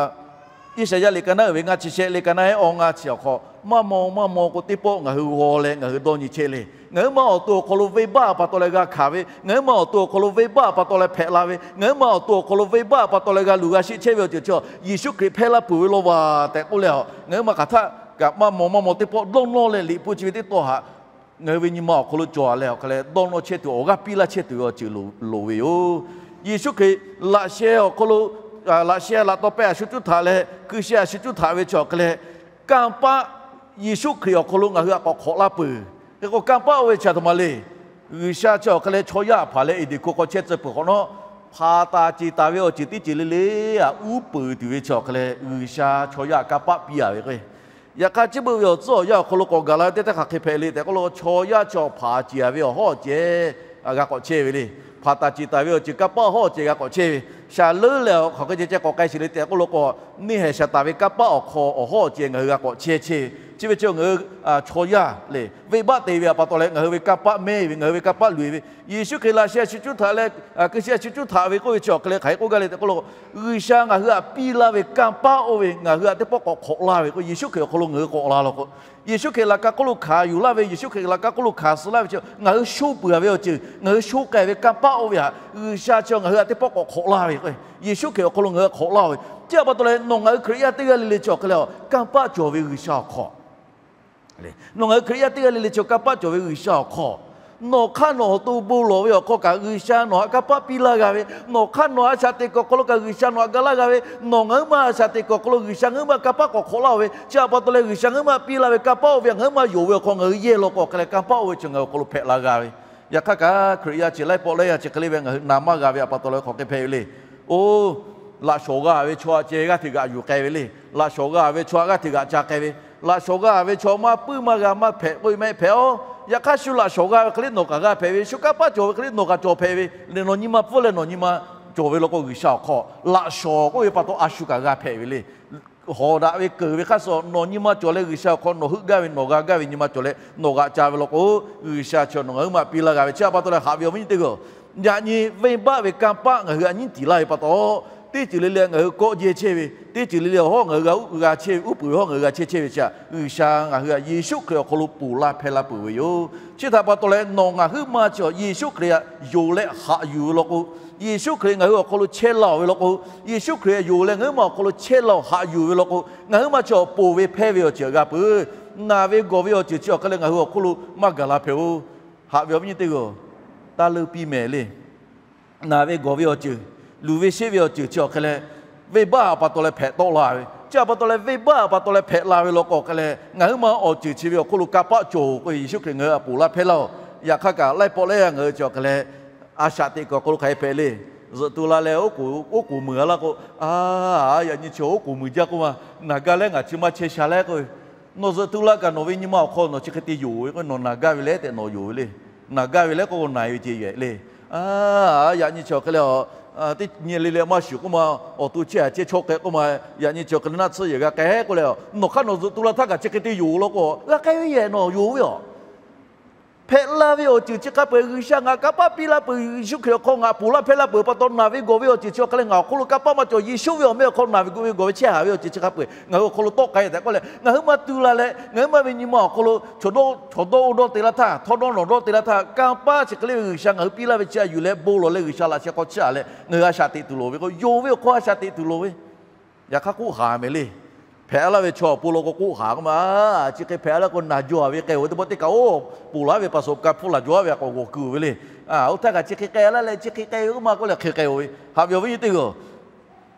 Iˉsaˍyaˆ liꞈ ka naˉ uiˍ ve ngaˇ chi shehˆ, liꞈ ka naˉ ehˉ awˇ ngaˇ chi awˬ hk'aw, maˇ maw maˇ maw k'o teˇ pawˆ ngaˬ hui g'aw leh ngaˬ hui dawˇ nyi chehˇ le. Ngaˬ huiˉ maˬ awˬ to awˬ hk'aw lo venˇbaˆ pa taw leh g'a hkanˍ ve, ngaˬ huiˉ maˬ awˬ to awˬ hk'aw lo venˇbaˆ pa taw leh hpehꞈ la ve, ngaˬ huiˉ maˬ awˬ to awˬ hk'aw lo venˇbaˆ pa taw leh g'a luˬ g'a sheˆ chehˇ ve awˬ ceuˬ chi, Yeˍsuˆ Hkriꞈ hpehˇ laˇ peuˬ ve law vaˬ tehꞈ k'oˆ leh a, ngaˬ huiˉ maˬ hk'aˬ htaˆ kaꞈ maˇ maw maˇ maw teˇ pawˆ dawˇ nawˇ leh liꞈ hpu chi ve teˇ taw haꞈ ngaˬ hui ve nyi ma awˬ hk'aw lo cawˬ a leh awˬ hk'aw leh dawˇ nawˇ chehˇ tuˬ awˬ g'aˇ piˇ laˇ chehˇ tuˬ ve awˬ ceuˬ loˍ ve yoˬ. Yeˍsuˆ Hkriꞈ laꞈ sheh awˬ hk'aw lo, laꞈ sheh laꞈ taw pehˇ a shu cuˉ htaꞈ leh hkui sheh a shu cuˉ htaꞈ ve chi awˬ hk'aw leh, kanˇ paˆ Yeˍsuˆ Hkriꞈ awˬ hk'aw lo ngaˬ hui htaꞈ k'awꞈ hk'awꞈ laˇ peuˬ. Hk'e k'o kanˇ paˆ oˇ ve chi a htoꞈ ma le. G'uiˬsha chi awˬ hk'aw leh chaw yaˇ htaꞈ hpanˍ leh Eˍdenˍ hk'aw chehˇ tcuh peuˬ hk'awꞈ nawˉ, hpanˍ taˍ ceˬ taˍ ve awˬ ceuˬ teˇ ceuˬ le le aꞈ uˉ peunˍ tuˬ ve chi awˬ hk'aw leh G'uiˬsha chaw yaˇ htaꞈ kanˇ paˆ piˇ a ve k'o, yaꞈ hk'aˇ chi beuꞈ ve awˬ tcuhˉ awˬ yanˇ awˬ hk'aw lo k'awꞈ gaˬ la ve teˇ htaˇ hk'aˬ hk'e hpehꞈ le tehꞈ k'oˆ lo, chaw yaˇ chi awˬ hpanˍ ceˬ a ve awˬ hawˉ awˬ ceh g'a k'awꞈ chehˇ ve le. Hpanˍ taˍ ceˬ taˍ ve awˬ ceuˬ kanˇ paˆ awˬ hawˉ awˬ ceh g'a k'awꞈ chehˇ ve. Shaˍ leuˉ leh awˬ hk'aˬ hk'e ceh ceh k'awꞈ k'ai sheˍ le tehꞈ k'oˆ lo k'o, neˇ haiˬ shaˍ taˍ ve kanˇ paˆ awˬ hk'aw awˬ hawˉ awˬ ceh ngaˬ hui g'a k'awꞈ chehˇ chehˇ ve. Chi ve chi ngaˬ hui chaw yaˇ lehˬ venˇbaˆ te ve pa taw leh ngaˬ hui ve kanˇ paˆ mehˇ ve, ngaˬ hui ve kanˇ paˆ luˬ e ve, Yeˍsuˆ Hkriꞈ laꞈ sheh a shu cuˉ htaꞈ leh hkui sheh a shu cuˉ htaꞈ ve k'oˆ ve chi awˬ hk'aw leh hk'aˬ hk'e k'oˆ gaˇ le tehꞈ k'oˆ lo, G'uiˬsha ngaˬ hui htaꞈ piˇ laˇ ve kanˇ paˆ oˇ ve ngaˬ hui htaꞈ teˇ pawˆ k'awꞈ hk'awꞈ laˇ ve k'o, Yeˍsuˆ Hkriꞈ awˬ hk'aw lo ngaˬ hui k'awꞈ la law k'o, Yeˍsuˆ Hkriꞈ laꞈ ka hk'oˆ lo hkanˍ yuˬ laˇ ve, Yeˍsuˆ Hkriꞈ laꞈ ka hk'oˆ lo hkanˍ suh laˇ ve chi ngaˬ hui sho peuˬ a ve awˬ ceuˬ, ngaˬ hui sho k'ai ve kanˇ paˆ oˇ ve htaꞈ G'uiˬsha chi ngaˬ hui htaꞈ teˇ pawˆ k'awꞈ hk'awꞈ laˇ ve k'o, Yeˍsuˆ Hkriꞈ awˬ hk'aw lo ngaˬ hui hk'awꞈ laˇ ve. Chi htaꞈ pa taw leh nawˬ ngaˬ hui Hkriꞈ yaˇ teˇ g'aˇ le le chi awˬ hk'aw leh kanˇ paˆ cawˬ ve G'uiˬsha awˬ hk'aw nawˬ ngaˬ hui Hkriꞈ yaˇ teˇ g'aˇ le le chi kanˇ paˆ cawˬ ve G'uiˬsha awˬ hk'aw, nawˬ hk'aˇ nawˬ awˬ to bon lawˬ ve awˬ hk'aw kaꞈ G'uiˬsha nawˬ htaꞈ kanˇ paˆ piˇ laˇ g'a ve, nawˬ hk'aˇ nawˬ a shaꞈ teꞈ kuiˬ awˬ hk'aw lo kaꞈ G'uiˬsha nawˬ htaꞈ ga laˇ g'a ve, nawˬ ngaˬ huiˉ maˬ a shaꞈ teꞈ kuiˬ awˬ hk'aw lo G'uiˬsha ngaˬ huiˉ maˬ kanˇ paˆ k'awꞈ hk'awꞈ laˇ-oˬ ve, chi htaꞈ pa taw leh G'uiˬsha ngaˬ huiˉ maˬ piˇ laˇ ve kanˇ paˆ oˇ ve ngaˬ huiˉ maˬ yonˍ ve awˬ hk'aw ngaˬ hui yehˇ law k'o hk'aˬ hk'e leh kanˇ paˆ oˇ ve chi ngaˬ hui awˬ hk'aw lo hpehꞈ la g'a ve. Yaꞈ hk'aˇ kaꞈ Hkriꞈ yaˇ chi laiˉ pawˆ laiˉ yaˇ chi hk'e le ve ngaˬ hui na maˇ g'a ve htaꞈ pa taw leh hk'aˬ hk'e hpehꞈ ve le. Oˇ, laꞈ shawˍ g'a ve chaw htaꞈ ceh g'aˇ hteꞈ g'aꞈ yuˬ k'ai ve le. Laꞈ shawˍ g'a ve chaw htaꞈ g'aˇ hteꞈ g'aꞈ ca k'ai ve. Laꞈ shawˍ g'a ve chaw maˇ puiˉ maˇ g'a maˇ hpehꞈ k'oˆ ve maˇ heˆ hpehꞈ-oˬ. Yaꞈ hk'aˇ shu laꞈ shawˍ g'a ve hk'e le nawˬ kaꞈ g'a hpehꞈ ve, shu kanˇ paˆ cawˬ ve hk'e le nawˬ kaꞈ cawˬ hpehꞈ ve le. Nawˬ nyi ma pfuhˇ leh nawˬ nyi ma cawˬ ve law k'o G'uiˬsha awˬ hk'aw laꞈ shawˍ k'oˆ ve pa taw a shu kaꞈ g'a hpehꞈ ve le. Hawˍ daꞈ ve keunˍ ve hk'aˇ suh nawˬ nyi ma cawˬ leh G'uiˬsha awˬ hk'aw nawˬ heuˆ gaˇ ve nawˬ g'a gaˇ ve nyi ma cawˬ leh nawˬ g'aꞈ ca ve law k'o, G'uiˬsha chi nawˬ ngaˬ huiˉ maˬ piˇ laˇ g'a ve chi htaꞈ pa taw leh haꞈ ve awˬ viˉ nyi teˇ g'aˇ, yaꞈ nyi venˇbaˆ ve kanˇ paˆ ngaˬ hui htaꞈ nyiˉ tiˍ laˇ ve pa taw, teˇ ceuˬ le le ngaˬ hui kawˆ jehˇ chehˇ ve, teˇ ceuˬ le le awˬ hawˉ ngaˬ hui g'a g'a chehˇ ve, uˉ peunˍ ve hawˉ ngaˬ hui g'a chehˇ chehˇ ve chi htaꞈ G'uiˬsha ngaˬ hui htaꞈ Yeˍsuˆ Hkriꞈ awˬ hk'aw lo ponˬ laˇ hpehˇ laˇ peuˬ ve yoˬ. Chi htaꞈ pa taw leh nawˬ ngaˬ huiˉ maˬ chi Yeˍsuˆ Hkriꞈ htaꞈ yonˍ leh haꞈ yuˬ ve law k'o, Yeˍsuˆ Hkriꞈ ngaˬ hui awˬ hk'aw lo chehˇ laˇ-oˬ ve law k'o, Yeˍsuˆ Hkriꞈ yonˍ leh ngaˬ huiˉ maˬ awˬ hk'aw lo chehˇ laˇ-oˬ haꞈ yuˬ ve law k'o, ngaˬ huiˉ maˬ chi awˬ ponˬ ve hpehˇ ve awˬ ceuˬ g'a peuˬ. Naˬ ve gawˬ ve awˬ ceuˬ chi awˬ hk'e leh ngaˬ hui awˬ hk'oˆ lo maˇ gaˬ la hpehꞈ-oˬ. Haꞈ ve awˬ viˉ nyi teˇ g'aˇ, taˇ leuˆ piˇ mehˍ le. Naˬ ve gawˬ ve awˬ ceuˬ, luˬ ve sheˆ ve awˬ ceuˬ chi awˬ hk'e leh, venˇbaˆ pa taw leh hpehꞈ tawˆ la ve. Chi htaꞈ pa taw leh venˇbaˆ pa taw leh hpehꞈ la ve law k'o hk'e leh, ngaˬ huiˉ maˬ awˬ ceuˬ chi ve awˬ hk'oˆ lo kanˇ paˆ cawˬ k'o, Yeˍsuˆ Hkriꞈ ngaˬ hui htaꞈ ponˬ laˇ hpehˇ laˇ-oˬ. Yaꞈ hk'aˇ kaꞈ laiˉ pawˆ laiˉ yaˇ ngaˬ hui chi awˬ hk'e leh, a shaꞈ teꞈ kuiˬ awˬ hk'aw lo hk'aˬ hk'e hpehꞈ le. Zuhꞈ tu la leh oˉ k'oˍ oˉ k'oˍ muiˬ a laˇ k'o, a, yaꞈ nyi chi oˉ k'oˍ muiˬ jaˇ k'oˆ ma, naˬ gaˇ lehˉ ngaˬ chi maˇ chehˇ sha leh k'o, nawˬ zuhꞈ tu la kaꞈ nawˬ ve nyi ma awˬ hk'aw nawˬ chi hk'e te yonˍ ve k'o, nawˬ naˬ gaˇ ve lehˉ tehꞈ nawˬ yonˍ ve le. Naˬ gaˇ ve lehˉ k'o naˬ ve ce yehˬ le. A, yaꞈ nyi chi awˬ hk'e leh, teˇ nyi le le maˇ shuˍ k'oˆ ma, awˬ to chehˇ a chehˇ chaw k'ehꞈ k'oˆ ma, yaꞈ nyi chi awˬ hk'e leh naˆ tsuhˇ yehˬ g'a k'ai k'oˆ leh, nawˬ hk'aˇ nawˬ zuhꞈ tu la htaˇ kaꞈ chi hk'e te yonˍ law k'o, g'a k'ai ve yehˬ nawˬ yonˍ ve yoˬ. Hpehꞈ la ve awˬ ceuˬ chi hk'a peu-eˬ G'uiˬsha ngaˬ kanˇ paˆ piˇ laˇ peuˬ, Yeˍsuˆ Hkriꞈ awˬ hk'aw ngaˬ ponˬ laˇ hpehˇ laˇ peuˬ pa taw, naˬ ve gawˬ ve awˬ ceuˬ chi awˬ hk'aˇ leh ngaˬ awˬ hk'oˆ lo kanˇ paˆ maˇ cawˬ. Yeˍsuˆ ve awˬ meh awˬ hk'aw naˬ ve gawˬ ve chehˇ haˍ ve awˬ ceuˬ chi hk'a peu-eˬ ngaˬ hui awˬ hk'aw lo tawˆ k'ai tehꞈ k'oˆ leh, ngaˬ hui maˇ tu la leh, ngaˬ hui maˇ ve nyi ma awˬ hk'aw lo chaw dawˇ chaw dawˇ oˇ dawˇ te laˇ htaˇ, htawˇ dawˇ nawˬ dawˇ te laˇ htaˇ, kanˇ paˆ chi hk'e le ve G'uiˬsha ngaˬ hui piˇ laˇ ve chi a yuˬ leh bon lawˬ leh G'uiˬsha laꞈ sheh hk'aw chiˇ aꞈ leh ngaˬ hui a shaꞈ teꞈ tuˬ loˍ ve k'o, yonˍ ve awˬ hk'aw a shaꞈ teꞈ tuˬ loˍ ve. Yaꞈ hk'aˇ k'oˆ haˍ mehˍ le. Hpehꞈ laˇ ve chaw awˬ pon law k'o k'oˆ haˍ k'oˆ ma, chi hk'e hpehꞈ laˇ k'o naˬ jaw ve k'ai-o ve teˇ pawˆ teˇ kaꞈ-oˬ, ponˬ laˇ ve pa sawˍ ka hpfuhˇ laˬ jaw ve a k'awꞈ g'awˬ kuiˬ-oˬ ve le. Oˇ htaˇ kaꞈ chi hk'e k'ai laˇ leh chi hk'e k'ai ve k'oˆ ma k'oˆ leh hk'e k'ai-o ve. Haꞈ ve awˬ viˉ nyi teˇ g'aˇ,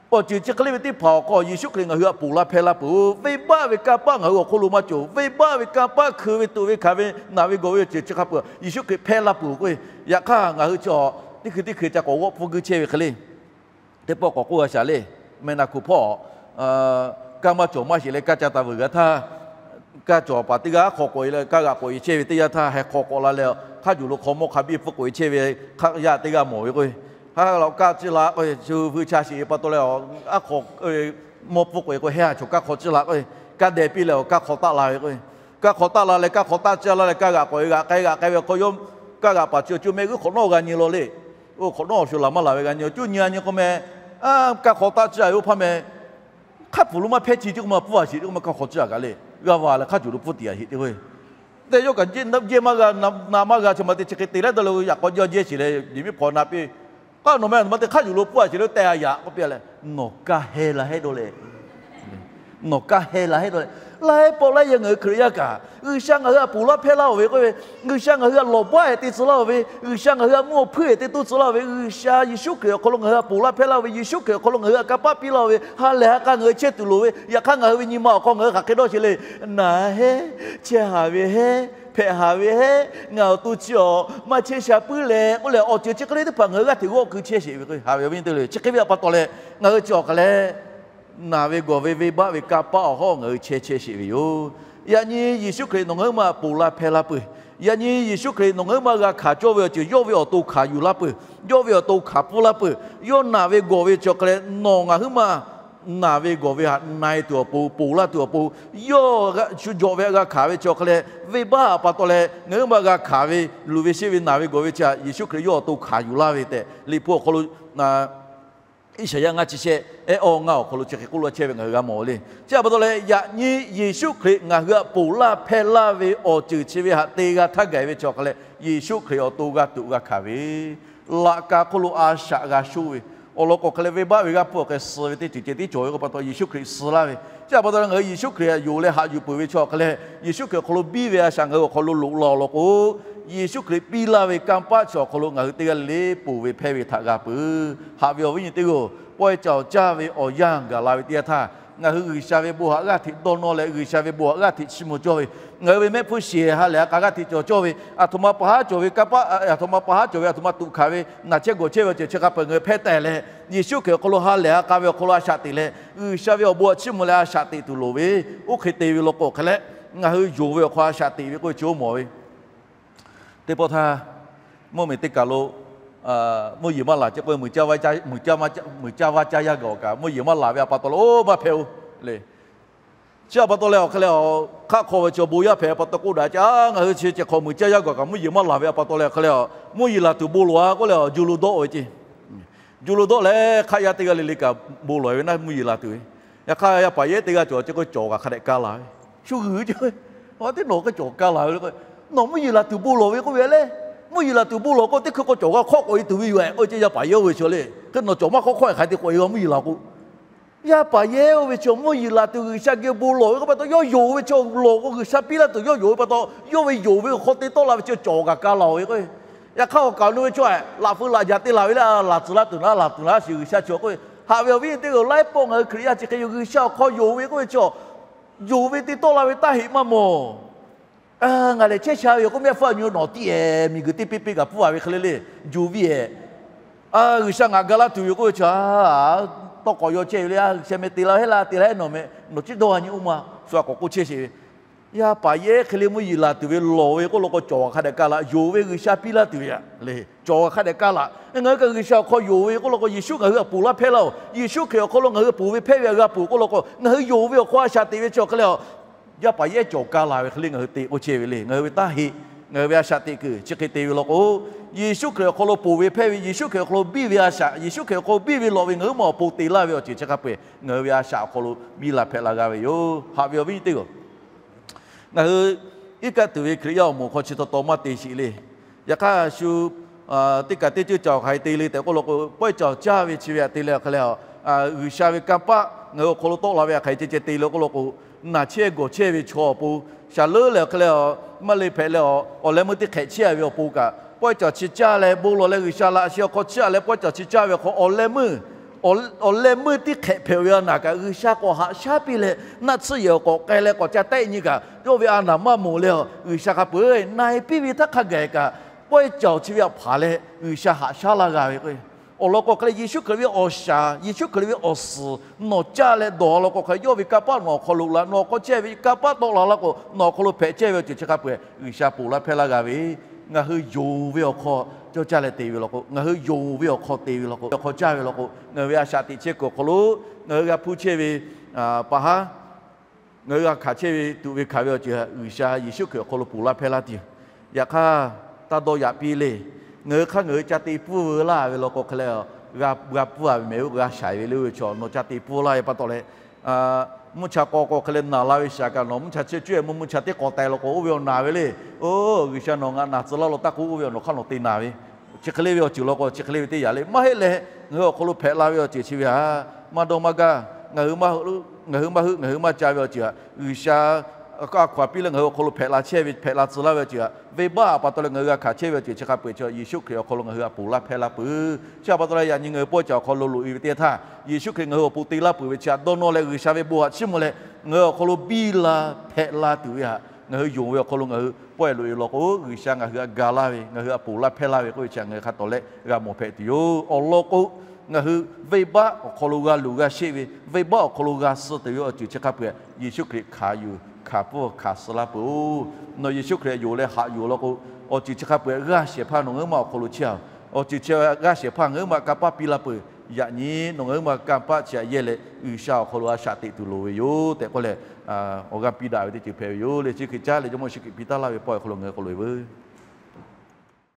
awˬ ceuˬ chi hk'e le ve teˇ hpaˍ awˬ hk'aw Yeˍsuˆ Hkriꞈ ngaˬ hui htaꞈ ponˬ laˇ hpehˇ laˇ peuˬ-oˬ. Venˇbaˆ ve kanˇ paˆ ngaˬ hui awˬ hk'oˆ lo maˇ cawˬ. Venˇbaˆ ve kanˇ paˆ hkeu ve tuꞈ ve hkanˍ ve naˬ ve gawˬ ve awˬ ceuˬ chi hk'a peu-eˬ Yeˍsuˆ Hkriꞈ hpehˇ laˇ peuˬ-oˬ k'o, yaꞈ hk'aˇ ngaˬ hui chi teˇ hkui teˇ hkui ca k'awꞈ g'awˆ hpfuhˇ guiˇ chehˇ ve hk'e le. Teˇ pawˆ k'awꞈ k'oˆ g'a shaˍ le. Meh na kuˬ hpawˇ, kanˇ maˇ cawˬ maˇ sheˍ leh kanˇ ca taˍ veuˬ g'a htaˇ, kanˇ cawˬ paˍ teˇ g'aˇ hk'aw k'awꞈ leh kanˇ g'aꞈ k'awꞈ e chehˇ ve teˇ yanˇ htaˇ, heh hk'aw k'awꞈ la leh, hk'a juˬ lo hk'aw mawˇ hk'a biˇ pfuhˇ k'oꞈ e chehˇ ve hk'aˆ yaˇ teˇ g'aˇ mawˬ ve k'o, ha la kanˇ ciˇ la k'o, shu hui cha sheˍ ve pa taw leh, aˉ hk'aw mawˇ pfuhˇ k'oꞈ e k'o, heh a chaw kanˇ hk'aw ciˇ la k'o, kanˇ deh piˇ leh awˬ kanˇ hk'aw taˆ la ve k'o, kanˇ hk'aw taˆ la leh kanˇ hk'aw taˆ ciˇ la leh kanˇ g'aꞈ k'awꞈ e g'aꞈ k'ai g'aꞈ k'ai ve hk'aw, yawˇ kanˇ g'aꞈ paˍ chi awˬ co meh g'uiˇ hk'awꞈ nawˉ g'a nyi law le. Oˇ hk'awꞈ nawˉ awˬ shu laˬ maˇ laˬ ve g'a nyi, awˬ co nyi a nyi k'o meh, kanˇ hk'aw taˆ ciˇ a ve oˇ hpaˇ meh, hk'a pfuhˍ lo maˇ hpehˇ chi teˇ k'oˆ ma pfuhˇ a sheˍ teˇ k'oˆ ma kanˇ hk'aw ciˇ a kaꞈ le, g'a va leh hk'a juˬ lo pfuhˇ tiꞈ a sheˍ teˇ k'o, te yawˇ kaꞈ jehˇ maˇ g'a, na maˇ g'a, chaw ma te chi hk'e te leh dawˇ le, yaꞈ k'aw jawˇ jehˇ sheˍ leh, yehˬ miˉ hpaw na piˇ, k'aˉ nawˬ meh a ma te hk'a juˬ lo pfuhˇ a sheˍ le, te a yaꞈ k'oˆ piˇ leh, nawˬ kaˇ heh la hehˉ dawˇ leh nawˬ kaˇ heh la hehˉ dawˇ leh, laiˉ pawˆ laiˉ yaˇ ngaˬ hui Hkriꞈ yaˇ kaꞈ, G'uiˬsha ngaˬ hui htaꞈ ponˬ laˇ hpehˇ laˇ-oˬ ve k'oˆ ve, G'uiˬsha ngaˬ hui htaꞈ lawˬ baˆ ehˍ te tcuh laˇ-oˬ ve, G'uiˬsha ngaˬ hui htaꞈ mvuhˇ awˬ hpuiˇ ehˍ te tuˇ tcuh laˇ-oˬ ve, G'uiˬsha Yeˍsuˆ Hkriꞈ awˬ hk'aw lo ngaˬ hui htaꞈ ponˬ laˇ hpehˇ laˇ-oˬ ve, Yeˍsuˆ Hkriꞈ awˬ hk'aw lo ngaˬ hui htaꞈ kanˇ paˆ piˇ laˇ-oˬ ve, ha lehˬ ha k'a ngaˬ hui chehˇ tuˬ loˍ ve, yaꞈ hk'aˇ ngaˬ hui ve nyi ma awˬ hk'aw ngaˬ hui hk'aˬ hk'e dawˇ sheˍ le, naˬ hehˉ, chehˇ haˍ ve hehˉ, hpehꞈ haˍ ve hehˉ, ngaˬ awˬ to chi awˬ maˇ chehˇ sha puiˉ leh k'oˆ leh, awˬ ceuˬ chi hk'e le teˇ hpaˍ ngaˬ hui g'aˇ hteꞈ g'awˆ keu chehˇ sheˍ ve k'o, haꞈ ve awˬ viˉ teˇ le, chi hk'e ve a pa taw leh, ngaˬ hui chi awˬ hk'aˬ leh naˬ ve gawˬ ve venˇbaˆ ve kanˇ paˆ awˬ hawˉ ngaˬ hui chehˇ chehˇ sheˍ ve yoˬ. Yaꞈ nyi Yeˍsuˆ Hkriꞈ nawˬ ngaˬ huiˉ ma ponˬ laˇ hpehˇ laˇ peuˬ. Yaꞈ nyi Yeˍsuˆ Hkriꞈ nawˬ ngaˬ huiˉ ma g'a hkanˍ cawˇ ve awˬ ceuˬ yawˇ ve awˬ to hkanˍ yuˬ laˇ peuˬ. Yawˇ ve awˬ to hkanˍ pfuhˇ laˇ peuˬ. Yawˇ naˬ ve gawˬ ve chi awˬ hk'aˬ leh nawˬ ngaˬ huiˉ ma naˬ ve gawˬ ve htaꞈ na e tuˬ awˬ pon, ponˬ laˇ tuˬ awˬ pon, yawˇ shu jawꞈ ve htaꞈ g'a hkanˍ ve chi awˬ hk'aˬ leh, venˇbaˆ a pa taw leh ngaˬ huiˉ ma g'a hkanˍ ve luˬ ve sheˆ ve naˬ ve gawˬ ve chi htaꞈ Yeˍsuˆ Hkriꞈ yawˇ awˬ to hkanˍ yuˬ laˇ ve tehꞈ, Liꞈ hpu awˬ hk'aw lo Iˉsaˍyaˆ ngaˇ chi shehˆ ehˉ awˇ ngaˇ awˬ hk'aw lo chi hk'e k'oˆ laˇ chehˇ ve ngaˬ hui g'a mawˬ le. Chi a pa taw leh, yaꞈ nyi Yeˍsuˆ Hkriꞈ ngaˬ hui htaꞈ ponˬ laˇ hpehˇ laˇ ve awˬ ceuˬ chi ve htaꞈ te g'a htaˇ gaˬ ve chi awˬ hk'aˬ leh, Yeˍsuˆ Hkriꞈ awˬ to g'a tuꞈ g'a hkanˍ ve, laꞈ ka hk'oˆ lo a shaꞈ g'a shoˆ ve, awˬ lawn k'o hk'aˬ leh venˇbaˆ ve g'aˇ hpfuhˇ awˬ hk'e suh ve teˇ ceuˬ ceh tiˉ cawˬ ve k'o pa taw Yeˍsuˆ Hkriꞈ suh laˇ ve. Chi a pa taw leh ngaˬ hui Yeˍsuˆ Hkriꞈ htaꞈ yonˍ leh haꞈ yuˬ peuˬ ve chi awˬ hk'aˬ leh, Yeˍsuˆ Hkriꞈ awˬ hk'aw lo biˇ ve a shaꞈ ngaˬ hui awˬ hk'aw lo loꞈ la awˬ lawn k'o, Yeˍsuˆ Hkriꞈ piˇ laˇ ve kanˇ paˆ chi awˬ hk'aw lo ngaˬ hui teˇ g'aˇ le le ponˬ ve hpehˇ ve htaꞈ g'a peuˬ. Haꞈ ve awˬ viˉ nyi teˇ g'aˇ-oˬ, pawehˇ ca awˬ caˇ ve awˬ yanˇ gaˬ la ve teˇ yanˇ htaˇ, ngaˬ hui G'uiˬsha ve bon htaꞈ g'aˇ hteꞈ dawˇ nawˇ leh G'uiˬsha ve bon htaꞈ g'aˇ hteꞈ chiˇ mvuh cawˇ ve, ngaˬ hui ve mehˆ hpfuhˇ shiˍ ha lehˬ ha k'a g'aˇ hteꞈ cawˬ cawˇ ve, aˬ htoꞈ ma pa haˉ cawˬ ve kanˇ paˆ, aˬ htoꞈ ma pa haˉ cawˬ ve aˬ htoꞈ ma tuꞈ hkanˍ ve naˬ chehˇ gawˬ chehˇ ve awˬ ceuˬ chi hk'a peu-eˬ ngaˬ hui hpehˇ taˍ leh, Yeˍsuˆ Hkriꞈ awˬ hk'aw lo ha lehˬ ha k'a ve awˬ hk'aw lo a shaꞈ teꞈ leh, G'uiˬsha ve awˬ bon htaꞈ chiˇ mvuh leh a shaꞈ teꞈ tuˬ loˍ ve, oˇ hk'e te ve law k'o hk'e leh, ngaˬ hui yonˍ ve awˬ hk'aw a shaꞈ teꞈ ve k'oˆ ve chi oˇ mawˬ ve teˇ pawˆ htaˇ, mvuhˇmiˬ teˇ kaˬ lo mvuhˇ yeˬ maˇ laˬ ce k'o, muiˬ caˇ vaˇ caˇ yaˇ gaˬ awˬ kaꞈ mvuhˇ yeˬ maˇ laˬ ve a pa taw leh oˇ maˇ hpehꞈ-oˬ le. Chi a pa taw leh awˬ hk'e leh, hk'aˆ hk'aw ve chaw bon yaˇ hpehꞈ a pa taw k'oˆ daꞈ ce, a ngaˬ hui chi ceh hk'awꞈ muiˬ caˇ yaˇ gaˬ awˬ kaꞈ mvuhˇ yeˬ maˇ laˬ ve a pa taw leh awˬ hk'e leh, mvuhˇ yeˬ laˬ tuˬ bon lawˬ a k'oˆ leh, ju lo dawˆ ve ce. Ju lo dawˆ leh hk'aˆ yaˇ teˇ g'aˇ le le kaꞈ bon lawˬ ve naˉ mvuhˇ yeˬ laˬ tuˬ ve. Yaꞈ hk'aˇ yaˇ paˍ yehˉ teˇ g'aˇ cawˬ ce k'o cawˬ kaꞈ hk'a dehꞈ ka laˬ ve, shu g'uiˬ ce, a teˇ nawˬ k'o cawˬ ka laˬ ve le k'o, nawˬ mvuhˇ yeˬ laˬ tuˬ bon lawˬ ve k'oˆ ve le. Mvuhˇ yeˬ laˬ tuˬ bon lawˬ k'o teˇ hkui k'o cawˬ g'a hk'awˆ k'awꞈ e tuˬ ve yoˬ-e k'oˆ ce, yaˇ paˍ yehˉ oˇ ve chaw le. Hk'e nawˬ cawˬ maˇ hk'awˆ hk'awˆ hk'aˬ hk'e te k'awꞈ e g'a mvuhˇ yeˬ laˬ k'o, yaˇ paˍ yehˉ oˇ ve chaw mvuhˇ yeˬ laˬ tuˬ G'uiˬsha geh bon lawˬ ve k'oˆ pa taw, yawˇ yonˍ ve chaw lawˬ k'o G'uiˬsha piˇ laˇ tuˬ yawˇ yonˍ ve pa taw, yawˇ ve yonˍ ve awˬ hk'aw te tawˆ la ve chi cawˬ kaꞈ ka laˬ ve k'o, yaꞈ hk'aˇ awˬ kaˍ awˬ nu ve chaw laꞈ feu laꞈ jaꞈ te laˬ ve le, laˬ tcuh laˇ tuˬ naˉ laˬ tuˬ naˉ shiˍ G'uiˬsha chaw k'oˆ ve. Haꞈ ve awˬ viˉ teˇ g'aˇ-oˬ, laiˉ pawˆ ngaˬ hui Hkriꞈ yaˇ chi hk'e yoˬ, G'uiˬsha awˬ hk'aw yonˍ ve k'oˆ ve chaw, yonˍ ve te tawˆ la ve taˇ heꞈ maˇ mawˬ. Ngaˬ lehˬ chehˇ sha ve yoˬ k'oˆ mehˆ hpfuhˇ a nyi-o nawˬ tiˉ-e miˬguiˬ teˇ piˇ piˇ kaꞈ pfuhˇ a ve hk'e le le, ju viˇ-e. G'uiˬsha ngaˬ ga laˇ tuˬ yoˬ k'oˆ ve chaw, tawˇ kawꞈ yaw chehˇ ve le, G'uiˬsha meh te la hehˉ la te la hehˉ nawˬ meh nawˬ ciˉ dawˇ a nyi oˇ ma shu a k'awꞈ k'oˆ chehˇ sheˍ ve. Yaˇ paˍ yehˉ hk'e le mvuhˇ yeˬ laˬ tuˬ ve lawˬ ve k'oˆ law k'o cawˬ kaꞈ hk'a dehꞈ ka laˬ, yonˍ ve G'uiˬsha piˇ laˇ tuˬ ve le, cawˬ kaꞈ hk'a dehꞈ ka laˬ. Ngaˬ hui kaꞈ G'uiˬsha awˬ hk'aw yonˍ ve k'oˆ law k'o Yeˍsuˆ ngaˬ hui htaꞈ ponˬ laˇ hpehˇ laˇ-oˬ, Yeˍsuˆ Hkriꞈ awˬ hk'aw lo ngaˬ hui ponˬ ve hpehˇ ve htaꞈ g'a ponˬ k'oˆ law k'o, ngaˬ hui yonˍ ve awˬ hk'aw a shaꞈ teꞈ ve chi awˬ hk'e le, yaˇ paˍ yehˉ cawˬ ka laˬ ve hk'e le ngaˬ hui te k'oˆ chehˇ ve le. Ngaˬ hui ve taˇ heꞈ Ngaˬ hui ve a shaꞈ teꞈ kuiˬ chi hk'e te ve law k'o, Yeˍsuˆ Hkriꞈ awˬ hk'aw lo ponˬ ve hpehˇ ve, Yeˍsuˆ Hkriꞈ awˬ hk'aw lo biˇ ve a shaꞈ, Yeˍsuˆ Hkriꞈ awˬ hk'aw lo biˇ ve lawꞈ ve ngaˬ hui maˇ awˬ pon te laˇ ve awˬ ceuˬ chi hk'a peu-eˬ ngaˬ hui ve a shaꞈ awˬ hk'aw lo biˇ la hpehꞈ la g'a ve yoˬ. Haꞈ ve awˬ viˉ nyi teˇ g'aˇ, ngaˬ hui iˉ kaˆ tuˬ ve Hkriꞈ yaˇ awˬ moˍ hk'aw chi taw taw maˇ te sheˍ le. Yaꞈ hk'aˇ shu teˇ kaˬ teˇ ceuˇ ca awˬ hk'aˬ hk'e te le tehꞈ k'oˆ law k'o, pawehˇ cawˬ caˇ ve chi ve htaꞈ te leh awˬ hk'aˇ leh, G'uiˬsha ve kanˇ paˆ ngaˬ hui awˬ hk'aw lo tawˆ la ve hk'aˬ hk'e ceh ceh te le k'oˆ law k'o, naˬ chehˇ gawˬ chehˇ ve chaw awˬ pon, shaˍ leuˉ leh awˬ hk'aˇ leh, maˇ le hpehꞈ leh awˬ leh meuˇ teˇ hk'ehꞈ chehˇ ve awˬ pon kaꞈ, pawehˇ cawˬ chi caˇ leh bon lawˬ leh G'uiˬsha laꞈ sheh awˬ hk'aw chehˇ leh pawehˇ cawˬ chi caˇ ve awˬ hk'aw awˬ leh meuˇ awˬ leh meuˇ teˇ hk'ehꞈ hpehꞈ ve a naˬ kaꞈ, G'uiˬsha k'awꞈ haꞈ shaˉ piˇ leh, naˆ tsuhˇ yehˬ awˬ k'awꞈ k'ai leh k'awꞈ ca tehˆ nyi kaꞈ, yawˇ ve a naˬ maˇ mawˬ leh, G'uiˬsha hk'a peu-eˬ na-e piˇ ve htaˇ hk'a gaˬ kaꞈ, pawehˇ cawˬ chi ve htaꞈ hpanˍ leh G'uiˬsha haꞈ shaˉ laˇ g'a ve k'o, awˬ lawn k'o hk'e leh Yeˍsuˆ Hkriꞈ ve awˬ shaˍ, Yeˍsuˆ Hkriꞈ ve awˬ suhˍ nawˬ caˇ leh dawˬ law k'o hk'e, yawˇ ve kanˇ paˆ nawˬ awˬ hk'aw lo laꞈ, nawˬ awˬ hk'aw chehˇ ve kanˇ paˆ tawˆ la laˇ k'o, nawˬ awˬ hk'aw lo hpehꞈ chehˇ ve awˬ ceuˬ chi hk'a peu-eˬ G'uiˬsha ponˬ laˇ hpehˇ laˇ g'a ve, ngaˬ hui yonˍ ve awˬ hk'aw cawˇ caˇ leh te ve law k'o, ngaˬ hui yonˍ ve awˬ hk'aw te ve law k'o, awˬ hk'aw caˇ ve law k'o, ngaˬ hui ve a shaꞈ teꞈ chehˇ kuiˬ awˬ hk'aw lo ngaˬ hui g'a hpuˇ chehˇ ve paˍ haˉ, ngaˬ hui g'a hkanˍ chehˇ ve tuꞈ ve hkanˍ ve awˬ ceuˬ htaꞈ G'uiˬsha Yeˍsuˆ Hkriꞈ awˬ hk'aw lo ponˬ laˇ hpehˇ laˇ tuˬ yoˬ. Yaꞈ hk'aˇ, taˇ dawˇ yaꞈ piˇ le. Ngaˬ hui hk'aˇ ngaˬ hui ca te pfuhˇ ve laˇ ve law k'o hk'e leh, g'a pfuhˇ a ve mehˍ oˬ, g'a shaiˍ ve le oˇ ve chaw nawˬ ca te pfuhˇ laˇ ve pa taw leh, mvuhˇ cha k'aw k'o hk'e leh naˬ la ve shaˍ kaꞈ nawˬ mvuhˇ cha chehˇ cawehˇ mvuhˇ mvuhˇ cha teˇ k'awꞈ taiˍ law k'o, oˇ ve awˬ naˬ ve le. Oˇ, G'uiˬsha nawˬ ngaˬ naˬ tcuh laˇ law taˇ k'oˆ, oˇ ve awˬ nawˬ hk'aˇ nawˬ te naˬ ve. Chi hk'e le ve awˬ ceuˬ law k'o, chi hk'e le ve teˇ yanˇ le. Maˇ heˆ leh, ngaˬ hui awˬ hk'aw lo hpehꞈ la ve awˬ ceuˬ chi ve htaꞈ maˇ dawˇ maˇ gaˇ, ngaˬ hui maˇ hui ngaˬ hui maˇ ca ve awˬ ceuˬ htaꞈ G'uiˬsha a hkaw-anˬ piˇ leh ngaˬ hui awˬ hk'aw lo hpehꞈ la chehˇ ve, hpehꞈ la tcuh laˇ ve awˬ ceuˬ htaꞈ venˇbaˆ pa taw leh ngaˬ hui g'a hkanˍ chehˇ ve awˬ ceuˬ chi hk'a peu-eˬ chi Yeˍsuˆ Hkriꞈ awˬ hk'aw lo ngaˬ hui htaꞈ ponˬ laˇ hpehˇ laˇ peuˬ. Chi htaꞈ pa taw leh yaꞈ nyi ngaˬ hui pawehˇ cawˬ awˬ hk'aw lo loꞈ-e ve teˇ htaˇ, Yeˍsuˆ Hkriꞈ ngaˬ hui awˬ pon te laˇ peuˬ ve chi htaꞈ dawˇ nawˇ leh G'uiˬsha ve bon htaꞈ chiˇ mvuh leh, ngaˬ hui awˬ hk'aw lo biˇ la hpehꞈ la tuˬ ve htaꞈ ngaˬ hui yonˍ ve awˬ hk'aw lo ngaˬ hui pawehˇ loꞈ-e law k'o, G'uiˬsha ngaˬ hui htaꞈ ga laˇ ve, ngaˬ hui htaꞈ ponˬ laˇ hpehˇ laˇ ve k'oˆ ve chi htaꞈ ngaˬ hui hk'a tawˍ leh g'a mawˬ hpehꞈ tuˬ yoˬ. Awˬ lawn k'o, ngaˬ hui venˇbaˆ awˬ hk'aw lo g'a luˬ g'a sheˆ ve, venˇbaˆ awˬ hk'aw lo g'a suh tuˬ ve awˬ ceuˬ chi hk'a peu-eˬ Yeˍsuˆ Hkriꞈ hkanˍ yuˬ hkanˍ pfuhˇ hkanˍ suh laˇ peuˬ-oˬ. Nawˬ Yeˍsuˆ Hkriꞈ yonˍ leh haꞈ yuˬ law k'o, awˬ ceuˬ chi hk'a peu-eˬ g'aˇ shehˍ hpaˇ nawˬ ngaˬ hui ma awˬ hk'aw lo chehˇ-a. Awˬ ceuˬ chi g'aˇ shehˍ hpaˇ ngaˬ hui ma kanˇ paˆ piˇ laˇ peuˬ. Yaꞈ nyi nawˬ ngaˬ hui ma kanˇ paˆ chi htaꞈ yehˇ leh G'uiˬsha awˬ hk'aw lo a shaꞈ teꞈ tuˬ loˍ ve yoˬ tehꞈ k'oˆ leh, awˬ g'aˇ piˇ daꞈ ve teˇ ceuˬ hpehꞈ ve yoˬ le. Chi hk'e caˉ leh Jawˇmawˇ Yeˍsuˆ Hkriꞈ piˇ taˉ laˇ ve pawehˇ awˬ hk'aw lo ngaˬ hui k'awꞈ loꞈ-e veuˬ.